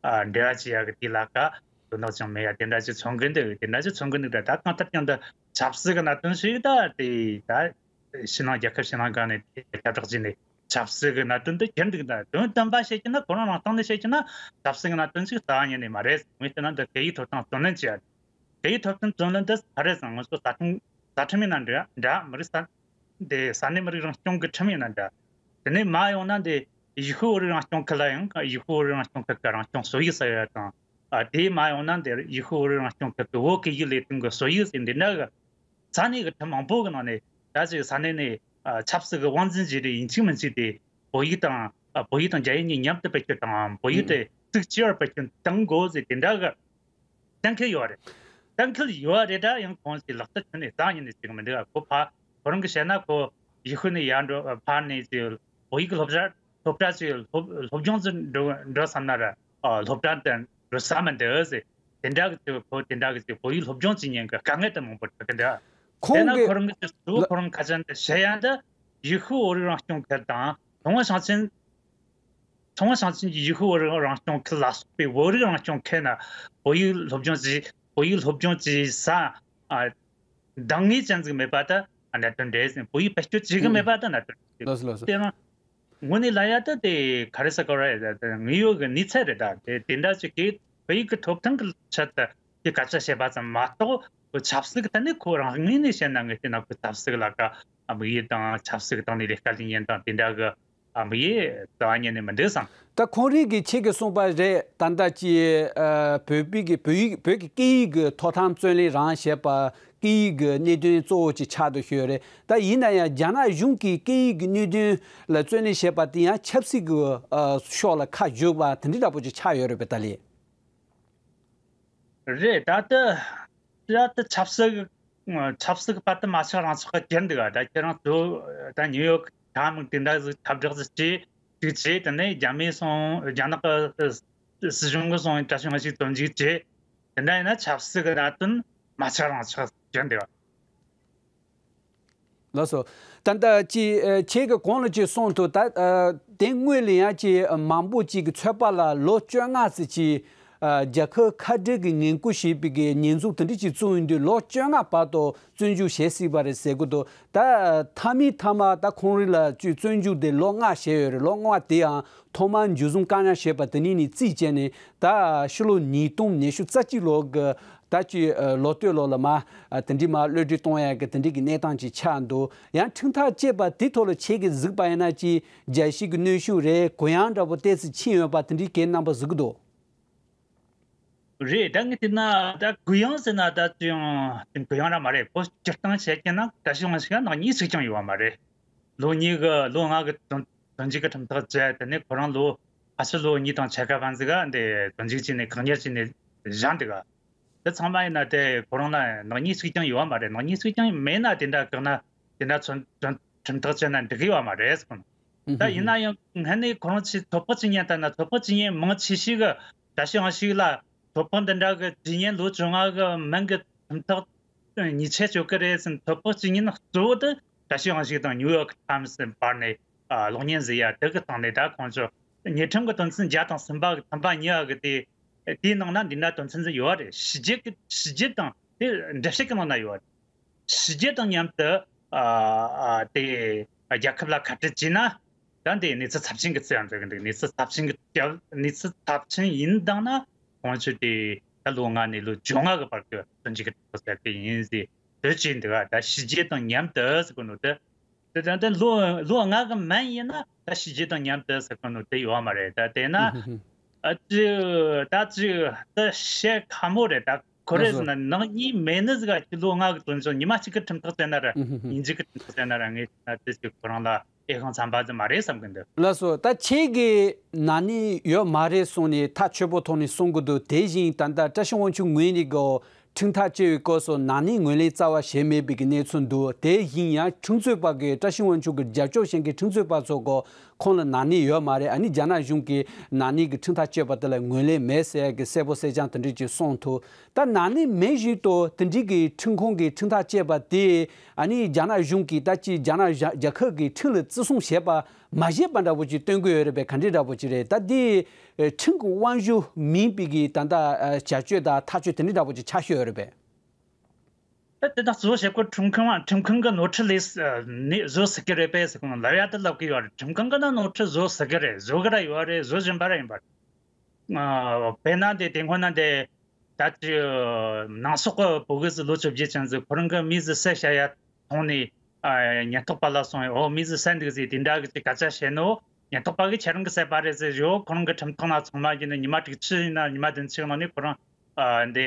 ཨ་འབྲེལ་བ་བྱེད་ཡ་གི་དེ་ལ་ཀ་དོན་དག་ཅང་མེད་ཡ་དེ་འདྲ་ཅིག་མཚོན་གི་འདུག་དེ་འདྲ་ཅིག་མཚོན་གི་འདུག་ད་ད་གང་ལྟར་ཀྱང་འདི་ཆབ་སྲིད་ཀྱི་གནད་དོན་ཞིག་ད་དེ་ད་ཕྱི་ནང་རྒྱལ་ཁབ་ཕྱི་ནང་གང་ནས་དེ་ཁྱབ་བསྒྲགས་བྱས་ནས་ཆབ་སྲིད་ཀྱི་གནད་དོན་དེ་ཁྱེར་འདུག་ད་དོན་དམ་པ་བཤད་ཀྱི་ན་ཁོ་རང་རང་སྟེང་ནས་བཤད་ཀྱི་ན་ཆབ་སྲིད་ཀྱི་གནད་དོན་ཞིག་རྩ་བ་ཉིད་ནས་མ་རེད། དངོས་བཤད་ན་འདི་སྐད་ཡིག་ཐོབ་ཐང་བརྩོན་ལེན་བྱེད་ཡ་རེད། སྐད་ཡིག་ཐོབ་ཐང་བརྩོན་ལེན་དེ་ག་རེ་ཟེར་ང་ཚོ་རྩ་ཁྲིམས་རྩ་ཁྲིམས་ཡིན་ན་འདྲ་འདྲ་མི་རིགས་ས་འདི་ས་གནས་མི་རིགས་རང་སྐྱོང་གི་ཁྲིམས་ཡིན་ན་འདྲ། དེ་ནས་མ་ཡོང་ན་འདི་ཡུ་ཤུ་བོད་རིགས་རང་སྐྱོང་ཁུལ་ལ་ཡང་ཡུ་ཤུ་བོད་རིགས་རང་སྐྱོང་ཁུལ་གྱི་རང་སྐྱོང་སྲོལ་ཡིག་ཟེར་ཡ་དང་། ཨ་དེ་མ་ཡོང་ན་འདི་ཡུ་ཤུ་བོད་རིགས་རང་སྐྱོང་ཁུལ་གྱི་བོད་སྐད་ཡིག་ལས་དོན་གྱི་སྲོལ་ཡིག་ཟེར་འདི་འདྲ་གི་ས་གནས་ཀྱི་ཁྲིམས་མང་པོ་གི་ནང་ནས་ད་ཅིག་ས་གནས་ནས་ཨ་ཆབ་སྲིད་ཀྱི་དབང་འཛིན་བྱེད་རིགས་ཡིན་གཅིག་མིན་གཅིག་དེ་བོད་ཡིག་དང་ཨ་བོད་ཡིག་དང་རྒྱ་ཡིག་གཉིས་མཉམ་དུ་བེད་སྤྱོད་དང་བོད་ཡིག་དེ་གཙིགས་ཆེ་བར་བེད་སྤྱོད་གཏང་དགོས་ཟེར་དེ་འདྲ་གི་གཏན་འཁེལ་ཡོད་རེད། གཏན་འཁེལ་ཡོད་རེད། ད་ཡང་ཁོང་ཚོས་ལག་བསྟར་བྱས་ནས་རྩ་ཉིད་ནས་བྱེད་གི་མི་འདུག་ཁོ་ཕ་ཁོ་རང་གིས་བཤད་ན་ཁོ་ཡུ་ཤུ་ནས་ཡར་འགྲོ་ཕར་ནས་ཅིག་བོད་ཡིག་གི་སློབ་གྲྭ་སློབ་གྲྭ་ཅིག་སློབ་སློབ་སྦྱོང་ཅིག་འགྲོ་འགྲོ་བསམ་ན་ར་ཨ་སློབ་གྲྭ་དེ་འགྲོ་ས་མི་འདུག་ཟེར། དེ་འདྲ་གི་ཅིག་ཁོ་དེ་འདྲ་གི་ཅིག་བོད་ཡིག་སློབ་སྦྱོང་ཅིག་ཉན་གི་དཀའ་ངལ་དེ་མང་པོ་འཕྲད་གི་འདུག་དེས་ཁོང་ན་གི་ཁོ་རང་གི་ཅིག་གཙོ་བོ་ལ་ཁོ་རང་ཁ་ཅན་དེ་བཤད་ཡ་འདི་ཡུ་ཤུ་བོད་རིགས་རང་སྐྱོང་ཁུལ་དང་ཐུན་ཝན་ཞིང་ཆེན་ཚོང་བ་ཞིང་ཆེན་གྱི་ཡུ་ཤུ་བོད་རིགས་རང་སྐྱོང་ཁུལ་ལ་སོགས་པའི་བོད་རིགས་རང་སྐྱོང་ཁུལ་ན་བོད་ཡིག་སློབ་སྦྱོང་བྱས་བོད་ཡིག་སློབ་སྦྱོང་བྱས་ས་ཨ་འདང་ངེས་ཅན་ཟིག་མེད་པ་ད་གནད་དོན་རེད་ཟེར། བོད་ཡིག་བེད་སྤྱོད་བྱེད་གི་མེད་པ་ད་གནད་དོན་རེད། ལགས་སོ་ལགས་སོ། དེ་རང་དངོས་གནས་ལ་ཡ་ད་དེ་ག་རེ་ཟེར་དགོས་རེད། ད་དེ་དངོས་ཡོད་ཀྱི་གནས་ཚུལ་རེད། ད་དེ་དེ་འདྲ་ཅིག་གིས་བོད་ཡིག་གི་ཐོབ་ཐང་གི་ཆེད་དུ་དེ་སྐད་ཆ་བཤད་པ་ཙམ་མ་གཏོགས་ཁོ་ཆབ་སྲིད་ཀྱི་ཐད་ནས་ཁོ་རང་ངོས་ནས་བཤད་ན་ངས་བལྟས་ན་ཁོ་ཆབ་སྲིད་ལ་ཀ་དམིགས་ཡུལ་དང་ཆབ་སྲིད་ཀྱི་སྟེང་ནས་ལས་ཀ་ལས་ཉན་དང་དེ་འདྲ་གི་ཨ་མི་ཡེ་རྩ་བ་ཉིད་ནས་མི་འདུག་བསམ། ད་ཁོང་རང་གིས་ཁྱེད་ཀྱིས་གསུངས་པ་རེད། ད་ལྟ་ཅི་ཨ་བོད་པའི་གི་བོད་ཡིག་བོད་ཀྱི་སྐད་ཡིག་གི་ཐོབ་ཐང་བརྩོན་ལེན་རང་བྱེད་པ་ སྐད་ཡིག་གི་གནད་དོན་གཙོ་བོ་ཅིག་ཆགས་འདུག་ཞུ་ཡོད་རེད། ད་ཡིན་ན་ཡང་རྒྱ་ནག་གཞུང་གིས་སྐད་ཡིག་གི་གནད་དོན་ལ་བརྩོན་ལེན་བྱེད་པ་དེ་ཡང་ཆབ་སྲིད་ཀྱི་ཨ་ཕྱོགས་ལ་ཁ་བསྒྱུར་བ་དེ་འདྲ་འདྲ་པོ་ཅིག་ཆགས་ཡོད་རེད་པས། ད་ལས། རེད། ད་ལྟ་ད་ལྟ་ཆབ་སྲིད་ཀྱི་ཆབ་སྲིད་ཀྱི་བར་དུ་མ་ཆགས་རང་ཆགས་ཀྱི་གྱུར་འདུག་ད་ཁྱེད་རང་ཚོ་ད་ནིའུ་ཡོག་གི་མི་དེ་འདྲ་ཟིག་ཁྱབ་བསྒྲགས་ཟིག་བྱས་ཅིག་བྱས། དེ་ནས་རྒྱ་མིའི་སོང་རྒྱ་ནག་གི་སྲིད་གཞུང་གི་སོང་བཀྲ་ཤིས་དབང་ཕྱུག་བཙོན་འཇུག་བྱས། དེ་འདྲ་ཡིན་ན་ཆབ་སྲིད་ཀྱི་གནད་དོན་མ་ཆགས་རང་ཆགས་ཀྱི་གྱུར་འདུག་ལགས་སོ། ད་ལྟ་ཅི་ཨ་ཁྱེད་ཀྱིས་གོང་ལ་ཅིག་གསུངས་འདུག་ད་ཨ་དེ་སྔོན་ལ་ཡང་ཅིག་མང་པོ་ཅིག་གི་ཚོད་དཔག་ལ་ལོ་བཅོ་ལྔ་ཙམ་ཅིག་ཨ་རྒྱལ་ཁབ་ཁ་བྲལ་གྱི་ངན་སྐུལ་ཞེས་པའི་གི་ཉེས་འཛུགས་དེ་འདྲ་ཅིག་བཙུགས་ཡོང་དུས་ལོ་བཅོ་ལྔ་བར་དུ་བཙོན་འཇུག་བྱེད་སྲིད་པ་རེད་ཟེར་གི་འདུག་ད་མཐའ་མའི་མཐའ་མ་ད་ཁོང་རང་ལ་ཅིག་བཙོན་འཇུག་དེ་ལོ་ལྔ་བྱས་ཡོད་རེད། ལོ་ལྔ་དེའང་ཐོག་མར་འཇུ་བཟུང་བཀག་ཉར་བྱས་པ་དེ་ནས་ནས་རྩིས་བྱས་ནས་ད་ཕྱི་ལོ་ཉིས་སྟོང་ཉི་ཤུ་རྩ་གཅིག་ལོ་གི་ད་ཅི་ཨ་ལོ་སྟོད་ལོ་ལ་མ་ཨ་དེ་འདྲི་མ་གློད་གྲོལ་གཏོང་ཡ་གི་དེ་འདྲི་གི་གནས་སྟངས་ཅིག་ཆགས་འདུག་ཡང་ཁྲིམས་ཐག་བཅད་པ་དེ་ཐོག་ལ་ཁྱེད་ཀྱིས་གཟིགས་པ་ཡིན་ན་ཅི་རྒྱལ་སྤྱི་གི་གནོན་ཤུགས་རེད། གུ་ཡངས་འདྲ་པོ་ཏོག་ཙམ་ཕྱིན་ཡོད་པ་དེ་འདྲི་གའི་རྣམ་པ་གཟིགས་ཀྱི་འདུག་རེད། ད་ངས་བལྟས་ན་ད་གུ་ཡངས་ཟེར་ན་ད་ཅི་ཡང་གུ་ཡངས་ར་མ་རེད། ཁོ་སྤྱིར་བཏང་བཤད་ཀྱི་ན་བཀྲ་ཤིས་དབང་ཕྱུག་ནག་ཉེས་གཅིག་ཀྱང་ཡོད་པ་མ་རེད། ལོ་གཉིས་ཀྱི་ལོ་ལྔ་གི་བཙོན་བཙོན་འཇུག་གི་ཁྲིམས་ཐག་བཅད། དེ་ནས་ཁོ་རང་ལོ་ཕལ་ཆེར་ལོ་གཉིས་དང་ཕྱེད་ཀ་ཙམ་ཟིག་ག་འདི་བཙོན་འཇུག་བྱས་ནས་བཀག་ཉར་བྱས་ནས་བཞག་འདུག་ག་དེ་ཚང་མ་ཡིན་ན་དེ་ཁོ་རང་ལ་ནག་ཉེས་གཅིག་ཀྱང་ཡོད་པ་མ་རེད། ནག་ཉེས་གཅིག་ཀྱང་མེད་ན་དེ་འདྲ་བཀག་ན་དེ་འདྲ་བཙོན་བཙོན་ཁྲིམས་ཐག་བཅད་ན་འགྲིག་གི་ཡོད་པ་མ་རེད་ཟེར་གོ་ནོ། ད་ཡིན་ན་ཡང་སྔན་ནས་ཁོ་རང་ཚོས་ཚོད་དཔག་བྱེད་མཁན་ལྟར་ན་ཚོད་དཔག་བྱེད་མཁན་མང་ཆེ་ཤོས་ཀྱིས་བཀྲ་ཤིས་དབང་ཕྱུག་ལ་ཚོད་དཔག་འདི་འདྲ་གི་བྱེད་མཁན་ལོ་བཅོ་ལྔ་གི་མན་གི་ཁྲིམས་ཐག་ཉེས་ཆད་གཅོད་ཀྱི་རེད་ཟེར་ཚོད་དཔག་བྱེད་མཁན་གཙོ་བོ་དེ་བཀྲ་ཤིས་དབང་ཕྱུག་དང་ནིའུ་ཡོག་ཊའིམ་སི་བར་ནས་ཨ་གློག་བརྙན་བཟོས་ཡ་དེ་གི་སྟེང་ནས་ད་ཁོང་ཚོ་ཉེས་ཁྲིམས་ཀྱི་དོན་ཚན་བརྒྱ་དང་གསུམ་པ་གི་ཐེམ་པ་གཉིས་པ་གི་དེ་དེའི་ནང་ན་འདི་འདྲ་དོན་ཚན་ཟིག་ཡོད་རེད། ཕྱི་རྒྱལ་གི་ཕྱི་རྒྱལ་དང་དེ་འགྲེལ་བཤད་ཀྱི་ནང་ན་ཡོད་རེད། ཕྱི་རྒྱལ་དང་མཉམ་དུ་ཨ་ཨ་དེ་རྒྱལ་ཁབ་ལ་ཁ་བྲལ་བྱས་ན་ད་འདི་གནས་ཚུལ་ཚབས་ཆེན་གྱི་ཚུལ་ཡང་འཛིན་གྱི་འདུག་གནས་ཚུལ་ཚབས་ཆེན་གྱི་གནས་ཚུལ་ཚབས་ཆེན་ཡིན་དང་ན་ཁོང་ཚོས་དེ་ད་ལོ་ལྔ་ནས་ལོ་བཅོ་ལྔ་གི་བར་དུ་བཙོན་འཇུག་གི་ཁྲིམས་ཐག་བཅད་ཀྱི་ཡིན་ཟེར་འདོད་ཀྱི་འདུག་ད་ཕྱི་རྒྱལ་དང་མཉམ་དུ་ཟེར་གོ་ནོ་དེ་དེ་ད་ལྟ་ལོ་ལོ་ལྔ་གི་མན་ཡིན་ན་ད་ཕྱི་རྒྱལ་དང་མཉམ་དུ་ཟེར་གོ་ནོ་དེ་ཡོད་མ་རེད། ད་དེ་ན་ཨ་ཅི་ད་ཅི་ད་བཤད་ཁ་མོ་རེད། ད་ཁོ་རེ་ཟེར་ན་ནག་ཉེས་མེད་ནི་ཟིག་ག་ཅི་ལོ་ལྔ་གི་བཙོན་འཇུག་ཉི་མ་གཅིག་གི་ཁྲིམས་ཐག་བཅད་ན་ར་ཉིན་གཅིག་གི་ཁྲིམས་ཐག་བཅད་ན་ར་ངས་ད་དེ་ཅི་ཁོ་རང་ལ་ཨེ་ཁང་ཚན་པ་ཟིག་མ་རེད་བསམ་གི་འདུག་ལགས་སོ། ད་ཁྱེད་ཀྱིས་ན་ནིང་ཡོད་མ་རེད་གསུངས་ནས་ཐག་ཆོད་པོ་ཐོག་ནས་གསུང་གི་འདུག་དེ་བཞིན་ད་ལྟ་བཀྲ་ཤིས་དབང་ཕྱུག་ངོས་ནས་གོ་ཁྲིམས་ཐག་བཅད་པའི་སྐབས་སུ་ན་ནིང་ངོས་ལེན་རྩ་བ་བྱས་མེད་པའི་གི་གནས་ཚུལ་འདུག་དེ་བཞིན་ཡང་ཁྲིམས་རྩོད་པ་གིས་བཀྲ་ཤིས་དབང་ཕྱུག་གི་རྒྱབ་སྐྱོར་བྱེད་མཁན་ཁྲིམས་རྩོད་པ་ཚོ་གོ་ཁོང་ལ་ན་ནིང་ཡོད་མ་རེད། ཨ་ནི་རྒྱ་ནག་གཞུང་གིས་ན་ནིང་གི་ཁྲིམས་ཐག་བཅད་པ་དེ་ལ་ངོས་ལེན་མེད་ཟེར་གི་གསལ་པོ་གསལ་རྐྱང་དེ་འདྲ་ཅིག་གསུངས་འདུག་ད་ན་ནིང་མེད་བཞིན་དུ་དེ་འདྲའི་གི་ཁྲིམས་ཁང་གི་ཁྲིམས་ཐག་བཅད་པ་དེ་ཨ་ནི་རྒྱ་ནག་གཞུང་གིས་ད་ཅི་རྒྱ་ནག་རྒྱ་རྒྱལ་ཁབ་ཀྱི་ཁྲིམས་ལ་བརྩི་སྲུང་བྱས་པ་མ་བྱས་པ་འདྲ་པོ་ཅིག་སྟོན་གི་ཡོད་རེད་པས། ག་འདྲ་འདྲ་པོ་ཅིག་རེད། ད་དེ་ཁྲིམས་ཀྱི་དབང་ཤུགས་མིན་པའི་གི་ད་ལྟ་བྱ་སྤྱོད་དང་ཐག་གཅོད་དེ་འདྲ་འདྲ་པོ་ཅིག་ཆགས་ཤོས་ཡོད་རེད་པས། ད་དེ་དག་གཙོ་བོ་བྱེད་སྒོ་ཁྲིམས་ཁང་ཁྲིམས་ཁང་གི་ནོར་འཁྲུལ་ལས་ནས་བཟོ་སྲིད་ཀྱི་རེད་པས་ཟེར་གོ་ནོ་ལབ་ཡ་དེ་ལབ་གི་ཡོད་རེད། ཁྲིམས་ཁང་གི་ན་ནོར་འཁྲུལ་བཟོ་སྲིད་ཀྱི་རེད། བཟོ་གི་ར་ཡོད་རེད། བཟོ་བཞིན་པ་ར་ཡིན་པ་རེད། དཔེར་ན་དེ་དེ་སྔོན་ན་དེ་ད་ཅི་ནང་སོག་གི་བོད་གི་ཟི་ལོ་བཅོ་བརྒྱད་ཅན་ཟིག་ཁོ་རང་གི་མི་ཟི་བསད་བྱ་ཡ་མཐོང་ནས་ཉེན་རྟོག་པ་ལ་སོང་ཡ། འོ་མི་ཟི་བསད་འདུག་ཟེར་དེ་འདྲ་གི་ཅིག་སྐད་ཆ་བཤད་ནོ། ཉེན་རྟོག་པ་གིས་ཁྱེད་རང་གི་བསད་པ་རེད་ཟེར་ཡོ། ཁོ་རང་གི་ཁྲིམས་ཐག་ན་ཚང་མ་བརྒྱུད་ནས་ཉི་མ་དྲུག་ཅུ་ཡིན་ན་ཉི་མ་བདུན་ཅུ་ནང་ནས་ཁོ་རང་ཨ་འདི་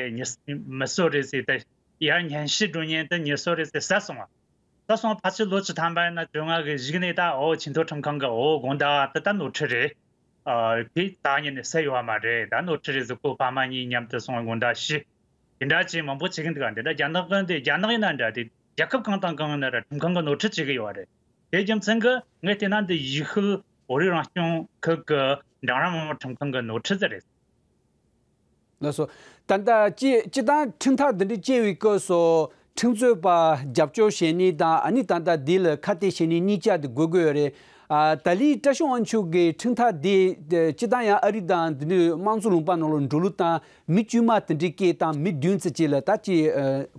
མི་གསོད་རེད་ཟེར་ཏེ་ཡར་སྙན་ཞུ་འགྲོ་མཁན་དེ་མི་གསོད་རེད་ཟེར་བསད་སོང་བ། བསད་སོང་བ་ཕལ་ཆེར་ལོ་བཅུ་ཐམ་པ་ཡིན་ན་བཅོ་ལྔ་གི་གཞུག་ནས་ད་འོ་ཆེས་མཐོ་ཁྲིམས་ཁང་གི་འོ་དགོངས་དག་དེ་ད་ནོར་འཁྲུལ་རེད། ཨ་དེ་ད་ཉིད་ནས་བསད་ཡོད་བ་མ་རེད། ད་ནོར་འཁྲུལ་རེད་ཟེར་ཁོ་ཕ་མ་གཉིས་མཉམ་དུ་སོང་དགོངས་དག་ཞུས། དེ་འདྲ་ཅིག་མང་པོ་བྱེད་ཀྱིན་འདུག་ག་འདི་འདྲ་རྒྱ་ནག་གི་འདི་རྒྱ་ནག་ཡིན་ན་འདྲ་དེ་རྒྱལ་ཁབ་གང་དང་གང་ཡིན་ན་ར་ཁྲིམས་ཁང་གི་ནོར་འཁྲུལ་བྱེད་ཀྱི་ཡོད་རེད། དེ་རྒྱུ་མཚན་གྱིས་ངས་བལྟས་ན་འདི་ཡུལ་ཤུལ་བོད་རིགས་རང་སྐྱོང་ཁུལ་གྱི་འབྲིང་རིམ་མི་དམངས་ཁྲིམས་ཁང་གི་ནོར་འཁྲུལ་ཟིག་རེད། ལགས་སོ། ད་ལྟ་སྤྱི་སྤྱི་བཏང་ཁྲིམས་ཐག་འདི་འདྲ་བཅད་པའི་སྐབས་སུ་ཁྲིམས་རྩོད་པ་རྒྱབ་སྐྱོར་བྱེད་ནི་དང་ཨ་ནི་ད་ལྟ་འདི་ལ་ཁ་གཏད་བྱེད་ནི་གཉིས་ཆ་དེ་དགོས་ཀྱི་ཡོད་རེད། ཨ་ད་ལི་བཀྲ་ཤིས་དབང་ཕྱུག་གི་ཁྲིམས་ཐག་འདི་སྤྱི་བཏང་ཡང་ཨ་རི་དང་འདི་འདྲའི་དམངས་གཙོ་ལུང་པ་ནང་ལ་འགྲོ་ལུགས་དང་མི་དཀྱུས་མ་དེ་འདྲའི་སྐད་དང་མི་བདུན་ཙམ་ཅིག་ལ་ད་ཅི་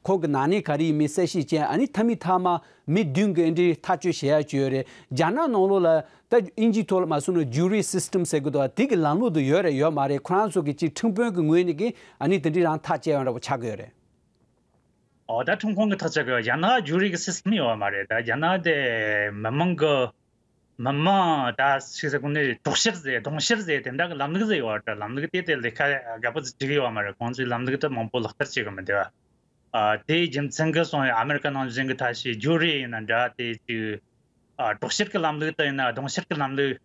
ཁོ་གི་ན་ནིང་ག་རེ་ཡིན་མིན་གསལ་བཤད་བྱས། ཨ་ནི་མཐའ་མའི་མཐའ་མ་མི་བདུན་གྱི་འདི་འདྲའི་ཐག་གཅོད་བྱེད་ཡ་ཅིག་ཡོད་རེད། རྒྱ་ནག་ནང་ལོགས་ལ་ད་དབྱིན་ཇིའི་ཐོག་ལ་མ་སོང་ན་ཇུ་རི་སིས་ཊམ་ཟེར་གི་འདུག་དེ་གི་ལམ་ལུགས་དེ་ཡོད་རེད་ཡོད་མ་རེད། ཁོ་རང་ཚོ་གི་ཅིག་ཁྲིམས་དཔོན་གི་ངོས་ནས་གི་ཨ་ནི་དེ་འདྲའི་རང་ཐག་བཅད་ཡོང་འདྲ་པོ་ཆགས་ཀྱི་ཡོད་རེད། ཨོ་ད་ཁྲིམས་ཁང་གི་ཐག་བཅད་གི་རྒྱ་ནག་ཇུ་རི་གི་སིས་ཊམ་ཡོད་མ་རེད། ད་རྒྱ་ནག་དེ་མི་མང་གི་མི་མང་ད་ཞིག་ཟེར་གོ་ནི་དོགས་ཤེར་ཟེར་གདོང་ཤེར་ཟེར་དེ་འདྲ་གི་ལམ་ལུགས་ཟེར་ཡོད་རེད། ལམ་ལུགས་དེ་དེ་ལས་ཀ་དགའ་པོ་ཟིག་བྱེད་གི་ཡོད་མ་རེད། ཁོང་ཚོའི་ལམ་ལུགས་དེ་མང་པོ་ལག་བསྟར་བྱེད་གི་མི་འདུག་ཨ་དེའི་རྒྱུ་མཚན་གྱིས་སོང་ཨ་མེ་རི་ཀ་ནང་བཞིན་གྱི་ཐ་ཤི་ཇུ་རི་ཡིན་ན་འདྲ། དེ་ཅིག་ཨ་དྲག་བཤེར་གྱི་ལམ་ལུགས་དེ་ཡིན་ན་རྡུང་བཤེར་གྱི་ལམ་ལུགས།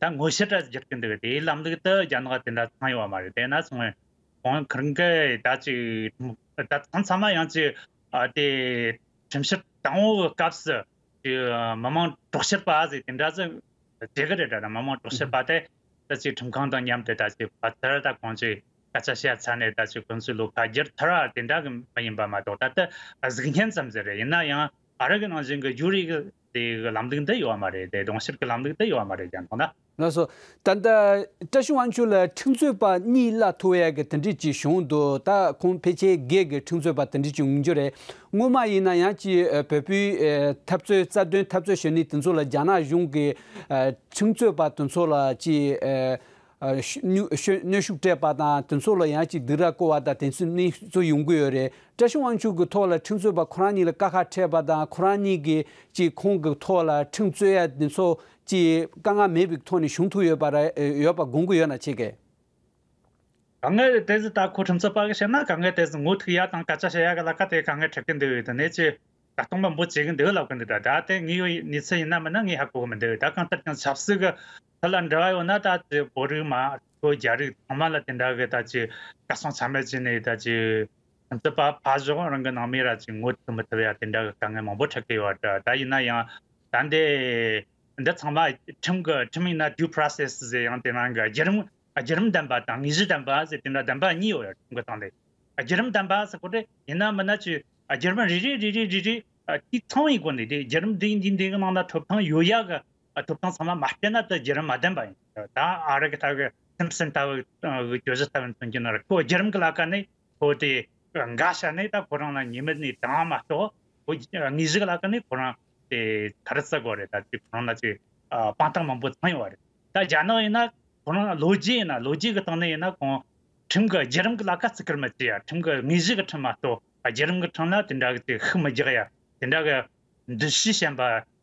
ད་ངོ་བཤེར་ར་བསྒྱུར་གྱི་འདུག་དེའི་ལམ་ལུགས་དེ་རྒྱ་ནག་དེ་འདྲ་ཚང་ཡོད་མ་རེད། དེ་ན་སོང་ཨ་ཁོང་ཁིར་གི་ད་ཅིག་ད་ཚང་ཚང་མ་ཡང་ཅིག་ཨ་དེ་ཁྲིམས་བཤེར་དང་པོ་གི་སྐབས་སུ་ཅིག་མི་མང་དྲག་བཤེར་པ་ཟེར་དེ་འདྲ་ཟེར་བྱེད་གི་རེད་དྲ། མི་མང་དྲག་བཤེར་པ་དེ་ད་ཅིག་ཁྲིམས་ཁང་དང་མཉམ་དུ་ད་ཅིག་ཕ་ཚར་ད་ཁོང་ཚོས་སྐད་ཆ་བཤད་ཚར་ནས་ད་ཅིག་ཁོང་ཚོའི་ལོ་ཁ་བསྒྱུར་ཚར་བ་དེ་འདྲ་གི་མ་ཡིན་པ་མ་གཏོགས། ད་ལྟ་གཟུགས་བརྙན་ཙམ་ཟེར་རེད། ཡིན་ན་ཡང་ཨ་རི་གི་ནང་བཞིན་གི་ཇུ་རི་གི་དེ་གི་ལམ་ལུགས་འདི་ཡོད་མ་རེད། དེ་རྡུང་བཤེར་གི་ལམ་ལུགས་འདི་ཡོད་མ་རེད། ཀྱང་མཐོང་ན། ལགས་སོ། ད་ལྟ་བཀྲ་ཤིས་དབང་ཕྱུག་ལ་ཁྲིམས་རྩོད་པ་གཉིས་གླ་ཐུབ་ཡ་གི་དེ་འདྲས་ཅིག་བྱུང་འདུག་ད་ཁོང་ཕལ་ཆེར་སྒེར་གྱི་ཁྲིམས་རྩོད་པ་དེ་འདྲས་ཅིག་ཡོང་རྒྱུ་རེད། སྔོན་མ་ཡིན་ན་ཡང་ཅིག་ཨ་བོད་པའི་ཨ་འཐབ་རྩོད་རྩ་དོན་འཐབ་རྩོད་བྱེད་མཁན་དེ་ཚོ་ལ་རྒྱ་ནག་གཞུང་གི་ཨ་ཁྲིམས་རྩོད་པ་དེ་ཚོ་ལ་ཅིག་ཨ་ཨ་ཤུ་གནོན་གནོན་ཤུགས་སྤྲད་པ་དང་དེ་ཚོ་ལ་ཡང་ཅིག་སྡིགས་ར་བསྐུལ་བ་དང་དེ་ཚོའི་གནས་ཚུལ་ཡོང་གི་ཡོད་རེད། བཀྲ་ཤིས་དབང་ཕྱུག་གི་ཐོག་ལ་ཁྲིམས་རྩོད་པ་ཁོ་རང་གཉིས་ལ་བཀའ་ཁ་སྤྲད་པ་དང་ཁོ་རང་གཉིས་ཀྱིས་ཅིག་ཁོང་གི་ཐོག་ལ་ཁྲིམས་རྩོད་ཡ་དེ་ཚོ་ཅིག་དཀའ་ངལ་མེད་པའི་ཐོག་ནས་བྱུང་ཐུབ་ཡོད་པ་ར་ཡོད་པ་དགོངས་ཀྱི་ཡོད་ན་ཁྱེད་ཀྱིས། དཀའ་ངལ་དེ་ཚོ་ད་ཁོ་ཁྲིམས་རྩོད་པ་གིས་བཤད་ན་དཀའ་ངལ་དེ་ཚོ་ངོ་ཐུག་ཡ་དང་སྐད་ཆ་བཤད་ཡ་གི་ལ་ཁ་དེ་དཀའ་ངལ་འཕྲད་ཀྱི་འདུག་དེ་ནས་ཅིག་ལྟ་སྟངས་མང་པོ་བྱེད་ཀྱི་འདུག་ལབ་ཀྱི་འདུག་ད་ད་དེ་ངའི་ཡོད་གནས་ཚུལ་ཡིན་ན་མིན་ན་ངས་ཧ་གོ་གི་མི་འདུག་ད་གང་ལྟར་ཀྱང་ཆབ་སྲིད་ཀྱི་ཐད་ལ་འབྲེལ་བ་ཡོད་ན་ད་དེ་བོད་རིགས་མ་གཏོགས་རྒྱ་རིགས་ཚང་མ་ལ་དེ་འདྲ་གི་ད་ཅིག་བཀའ་གསུང་ཚང་མས་བྱས་ནས་ད་ཅིག་ཁྲིམས་རྩོད་པ་ཕར་ཞོག་རང་གི་ནང་མི་ར་ཅིག་ངོ་ཐུག་མི་ཐུབ་ཡ་དེ་འདྲ་གི་དཀའ་ངལ་མང་པོ་འཕྲད་ཀྱི་ཡོད་རེད། ད་ཡིན་ན་ཡང་ད་འདི་འདི་ཚང་མ་ཁྲིམས་ཀྱི་ཁྲིམས་ཡིན་ན་due process་ཟེར་ཡང་དེ་ནང་གི་བརྒྱུད་རིམ་བརྒྱུད་རིམ་ལྡན་པ་དང་དངོས་གཞི་ལྡན་པ་ཟེར་དེ་འདྲ་ལྡན་པ་གཉིས་ཡོད་རེད། ཁྲིམས་ཀྱི་སྟེང་ལ་བརྒྱུད་རིམ་ལྡན་པ་ཟེར་གོ་དེ་ཡིན་ན་མིན་ན་ཅིག་བརྒྱུད་རིམ་རེ་རེ་རེ་རེ་རེ་རེ་དུས་ཚང་བའི་སྒོ་ནས་དེ་བརྒྱུད་རིམ་འདི་འདི་འདི་གི་ནང་ན་ཐོབ་ཐང་ཡོད་ཡ་གི་ཐོབ་ཐང་ཚང་མ་མ་སྤྲད་ན་དེ་བརྒྱུད་རིམ་མ་ལྡན་པ་ཡིན། ད་ཨ་རི་གི་ལྟ་བུ་སིམ་སན་ལྟ་བུ་གི་གྱོད་གཞི་ལྟ་བུ་མཚོན་གྱི་ན་ར་ཁོ་བརྒྱུད་རིམ་གི་ལ་ཁ་ནས་ཁོ་དེ་འགའ་ཤ་ནས་ད་ཁོ་རང་ལ་ཉེས་མེད་ནས་བཏང་མ་གཏོགས་ཁོ་དངོས་གཞི་གི་ལ་ཁ་ནས་ཁོ་རང་དེ་ག་རེ་ཟེར་དགོས་རེད། ད་དེ་ཁོ་རང་ལ་ཅིག་དཔང་རྟགས་མང་པོ་ཚང་ཡོད་རེད། ད་རྒྱ་ནག་ཡིན་ན་ཁོ་རང་ལོ་རྒྱུས་ཡིན་ན་ལོ་རྒྱུས་ཀྱི་སྟེང་ནས་ཡིན་ན་ཁོང་ཁྲིམས་ཀྱི་བརྒྱུད་རིམ་གྱི་ལ་ཁ་བརྩི་བཀུར་མི་བྱེད་ཡ། ཁྲིམས་ཀྱི་དངོས་གཞི་གི་ཁྲིམས་མ་གཏོགས་བརྒྱུད་རིམ་གྱི་ཁྲིམས་ལ་དེ་འདྲ་གི་ཅིག་ཤུགས་མི་རྒྱག་ཡ། དེ་འདྲ་གི་འདུ་ཤེས་ཞན་པ་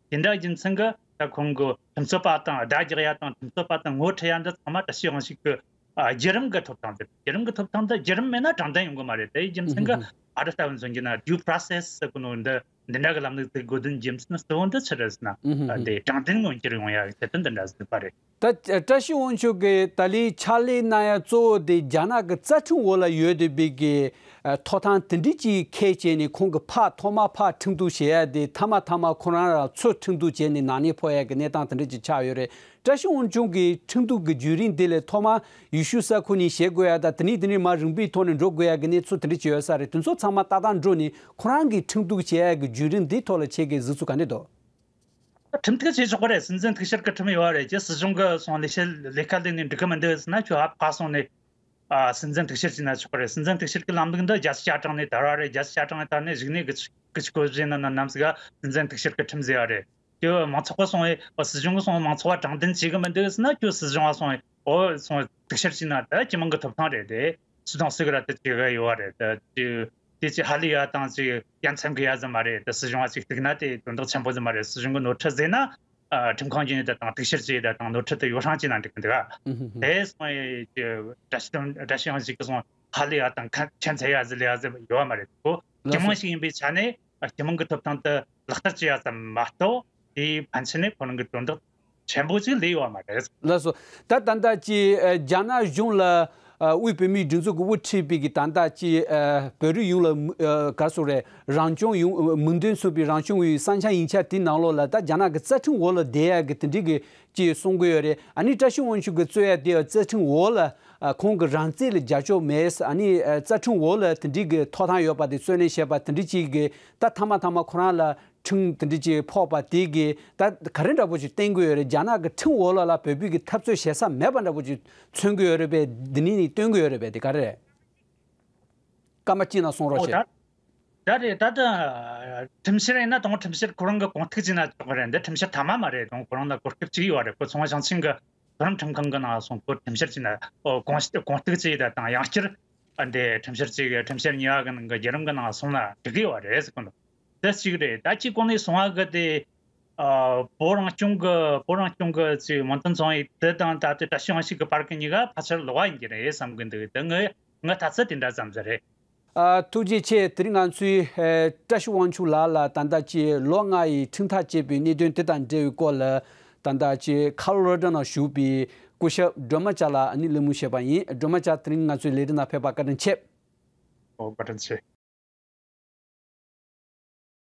དེ་འདྲ་རྒྱུ་མཚན་གྱིས་ད་ཁོང་གི་ཁྲིམས་རྩོད་པ་དང་བརྡ་རྒྱག་ཡ་དང་ཁྲིམས་རྩོད་པ་དང་ངོ་འཕྲད་ཡ་འདི་ཚང་མ་བཀྲ་ཤིས་དབང་ཕྱུག་གི་ཨ་བརྒྱུད་རིམ་གྱི་ཐོབ་ཐང་དེ། བརྒྱུད་རིམ་གྱི་ཐོབ་ཐང་དེ་བརྒྱུད་རིམ་མེད་ན་དྲང་བདེན་ཡོང་གི་མ་རེད། དེ་རྒྱུ་མཚན་གྱིས་ཨ་རི་ལྟ་བུ་མཚོན་གྱི་ན་due process་ཟེར་གོ་ནོ་འདི་འདི་འདྲ་གི་ལམ་ལུགས་དེ་དགོས་དོན་རྒྱུ་མཚན་གཙོ་བོ་འདི་ཆི་རེད་ཟེར་ན། ཨ་འདི་དྲང་བདེན་མངོན་འགྱུར་ཡོང་ཡ་གི་ཆེད་དུ་འདི་འདྲ་ཟེར་བ་རེད། ད་བཀྲ་ཤིས་དབང་ཕྱུག་གིས་ད་ལོའི་ཕྱག་ལས་གནང་ཡ་གཙོ་བོ་དེ་རྒྱ་ནག་གི་རྩ་ཁྲིམས་འོག་ལ་ཡོད་བསྡད་པའི་གི་ཨ་ཐོབ་ཐང་དེ་འདྲ་ཅིག་ཁས་བྱས་ནས་ཁོང་གི་ཕར་ཐོག་མར་ཕར་ཁྲིམས་གཏུག་བྱེད་ཡ་དེ་མཐའ་མ་མཐའ་མ་ཁོ་རང་རང་ཚུར་ཁྲིམས་གཏུག་བྱས་ནས་ནག་ཉེས་ཕོག་ཡ་གི་གནས་སྟངས་དེ་འདྲ་ཅིག་ཆགས་ཡོད་རེད། བཀྲ་ཤིས་དབང་ཕྱུག་གིས་ཁྲིམས་གཏུག་གི་བརྒྱུད་རིམ་དེ་ལས་ཐོག་མར་ཡེ་ཤུ་ས་ཁུལ་ནས་བྱེད་དགོས་ཡ་དང་དེ་ནས་དེ་ནས་མར་རིམ་པའི་ཐོག་ནས་འགྲོ་དགོས་ཡ་གི་གནས་ཚུལ་དེ་འདྲ་ཅིག་ཡོད་ས་རེད། དེ་ཚོ་ཚང་མ་ཏག་ཏག་འགྲོ་ནས་ཁོ་རང་གིས་ཁྲིམས་གཏུག་བྱེད་ཡ་གི་བརྒྱུད་རིམ་དེའི་ཐོག་ལ་ཁྱེད་ཀྱི་གཟིགས་ཚུལ་ག་འདྲ་འདུག་ཁྲིམས་གཏུག་བྱེད་ཆོག་གི་རེད། སྲིད་འཛིན་གཏུག་བཤེར་གྱི་ཁྲིམས་ཡོད་རེད། ཀྱི་སྲིད་གཞུང་གི་སོང་ལས་བྱེད་ལས་ཀ་ལས་ནས་འགྲིག་གི་མི་འདུག་ཟེར་ན་ཁྱོད་ཨ་ཕ་སོང་ནས་ཨ་སྲིད་འཛིན་གཏུག་བཤེར་བྱས་ན་ཆོག་གི་རེད། སྲིད་འཛིན་གཏུག་བཤེར་གྱི་ལམ་ལུགས་འདི་རྒྱལ་སྤྱིའི་ཆ་གྲངས་ནས་དར་བ་རེད། རྒྱལ་སྤྱིའི་ཆ་གྲངས་ནས་དར་ནས་གཞུག་ནས་གི་གི་གོ་བཞིན་ན་ན་ནམ་ཟིག་ག་སྲིད་འཛིན་གཏུག་བཤེར་གྱི་ཁྲིམས་ཟེར་བ་རེད། ཀྱི་མང་ཚོགས་གི་སོང་བས་ཨོ་སྲིད་གཞུང་གི་སོང་བས་མང་ཚོགས་བ་དྲང་བདེན་བྱེད་གི་མི་འདུག་ཟེར་ན་ཁྱོད་སྲིད་གཞུང་བ་སོང་བས་ཨོ་སོང་གཏུག་བཤེར་བྱས་ན་ད་སྤྱི་དམངས་གི་ཐོབ་ཐང་རེད་དེ། སུ་དང་སུ་གི་ར་དེ་བྱེད་གི་ཡོད་བ་རེད། ད་དེ་དེ་ཅི་ཧ་ལས་ཡ་དང་ཅི་ཡ་མཚན་གི་ཡ་ཟིག་མ་རེད། ད་སྲིད་གཞུང་བ་ཅིག་གཏུག་ན་དེ་དོན་དག་ཆེན་པོ་ཟིག་མ་རེད། སྲིད་གཞུང་གི་ནོར་འཁྲུལ་ཟེར་ན་ཨ་ཁྲིམས་ཁང་བརྒྱུད་ནས་ད་དང་གཏུག་བཤེར་བྱས་ད་དང་ནོར་འཁྲུལ་དེ་ཡོ་བསྲང་བྱས་ན་འགྲིག་གི་འདུག་ག་དེ་སོང་བས་ཀྱི་བཀྲ་ཤིས་བཀྲ་ཤིས་དབང་ཕྱུག་གི་སོང་ཧ་ལས་ཡ་དང་ཁ་ཁྱད་མཚར་ཡ་ཟིག་ལས་ཡ་ཟིག་ཡོད་བ་མ་རེད། ཁོ་སྤྱི་དམངས་ཤིག་ཡིན་པའི་ཆ་ནས་ཨ་སྤྱི་དམངས་ཀྱི་ཐོབ་ཐང་དེ་ལག་བསྟར་བྱེད་ཡ་ཙམ་མ་གཏོགས་དེའི་ཕན་ཆད་ནས་ཁོ་རང་གི་དོན་དག་ཆེན་པོ་ཅིག་ལས་ཡོད་མ་རེད། ལགས་སོ། ད་ད་ལྟ་ཅི་ཨ་རྒྱ་ནག་གཞུང་ལ་ཨ་དབུས་བོད་མིའི་སྒྲིག་འཛུགས་ཀྱི་དབུ་ཁྲིད་པའི་གི་ད་ལྟ་ཅི་ཨ་བོད་རིགས་ཡོངས་ལ་མི་ཨ་ག་རེ་ཟེར་རེད། རང་སྐྱོང་ཡོང་མིང་དོན་མཚུངས་པའི་རང་སྐྱོང་ཡོང་བའི་བསམ་འཆར་ཡིག་ཆ་དེའི་ནང་ལོགས་ལ་ད་རྒྱ་ནག་གི་རྩ་ཁྲིམས་འོག་ལ་བསྡད་ཡ་གི་དེ་འདྲའི་གི་ཅི་གསུང་གི་ཡོད་རེད། ཨ་ནི་བཀྲ་ཤིས་དབང་ཕྱུག་གི་རྩོད་ཡ་དེ་ཡང་རྩ་ཁྲིམས་འོག་ལ་ཨ་ཁོང་གི་རང་རྩོད་ལ་རྒྱབ་སྐྱོར་མེད། ཨ་ནི་ཨ་རྩ་ཁྲིམས་འོག་ལ་དེ་འདྲའི་གི་ཐོབ་ཐང་ཡོད་པ་དེ་རྩོད་ལེན་བྱས་པ་དེ་འདྲའི་ཅིག་གི་ད་མཐའ་མ་མཐའ་མ་ཁོ་རང་ལ་ཁྲིམས་དེ་འདྲ་ཅིག་ཕོག་པ་དེ་གིས་ད་ག་རེ་འདྲ་པོ་ཅིག་བསྟན་གྱི་ཡོད་རེད། རྒྱ་ནག་གི་ཁྲིམས་འོག་ལ་ལ་བོད་པའི་གི་འཐབ་རྩོད་བྱེད་ས་མེད་པ་འདྲ་པོ་ཅིག་མཚོན་གྱི་ཡོད་རེད་པས། འདི་ནས་ནི་སྟོན་གྱི་ཡོད་རེད་པས། དེ་ག་རེ་རེད། སྐར་མ་གཅིག་ནང་གསུང་རོགས་ཨོ་བྱེད། ད་ད་རེད། ད་ལྟ་ཁྲིམས་བཤེར་ཡིན་ན་དང་ཁྲིམས་བཤེར་ཁོ་རང་གི་དགོངས་ཐུག་བྱས་ན་ཆོག་གི་རེད། འདི་ཁྲིམས་བཤེར་མཐའ་མ་མ་རེད། དང་ཁོ་རང་ལ་གོ་སྐབས་གཅིག་ཡོད་རེད། ཁོ་ཚོང་པ་ཞིང་ཆེན་གྱི་མཐོ་རིམ་ཁྲིམས་ཁང་གི་ནང་སོང་ཁོ་ཁྲིམས་བཤེར་བྱས་ན་ཨོ་དགོངས་དགོངས་ཐུག་བྱས་ད་དང་ཡང་བསྐྱར་ཨ་འདི་ཁྲིམས་བཤེར་གཅིག་གི་ཁྲིམས་བཤེར་གཉིས་པ་གི་ནང་གི་བརྒྱུད་རིམ་གི་ནང་སོང་ན་འགྲིག་གི་ཡོད་རེད་ཟེར་གི་འདུག་དེ་གཅིག་རེད། ད་གཅིག་གོང་ནས་སོང་བ་གི་དེ་ཨ་བོད་རང་སྐྱོང་གི་བོད་རང་སྐྱོང་གི་ཅིག་མོན་ཐོན་ཚོང་ཡིག་དེ་དང་ད་ལྟའི་བཀྲ་ཤིས་དབང་ཕྱུག་གི་བར་གི་གཉིས་ཀ་ཕལ་ཆེར་ལོགས་ཀ་ཡིན་གྱི་རེད་བསམ་གི་འདུག་དེ་ངའི་ངའི་ལྟ་ཚུལ་དེ་འདྲ་ཙམ་ཟིག་རེད། ཨ། ཐུགས་རྗེ་ཆེ། དེ་རིང་ང་ཚོའི་ཨེ་བཀྲ་ཤིས་དབང་ཕྱུག་ལགས་ལ་ད་ལྟ་ཅིག་ལོ་ལྔ་ཡི་ཁྲིམས་ཐག་བཅད་པའི་གནད་དོན་དེ་དང་འབྲེལ་བའི་སྐོར་ལ་ད་ལྟ་ཅིག་ཁ་ལོ་ར་ཌོ་ནང་བཞུགས་པའི་སྐུ་ཞབས་སྒྲོལ་མ་ལྕགས་ལགས་ཨ་ནི་གླེང་མོལ་བྱས་པ་ཡིན། སྒྲོལ་མ་ལྕགས་དེ་རིང་ང་ཚོའི་ལས་རིམ་ནང་ཕེབས་པར་བཀའ་དྲིན་ཆེ། ཨོ། བཀའ་དྲིན་ཆེ།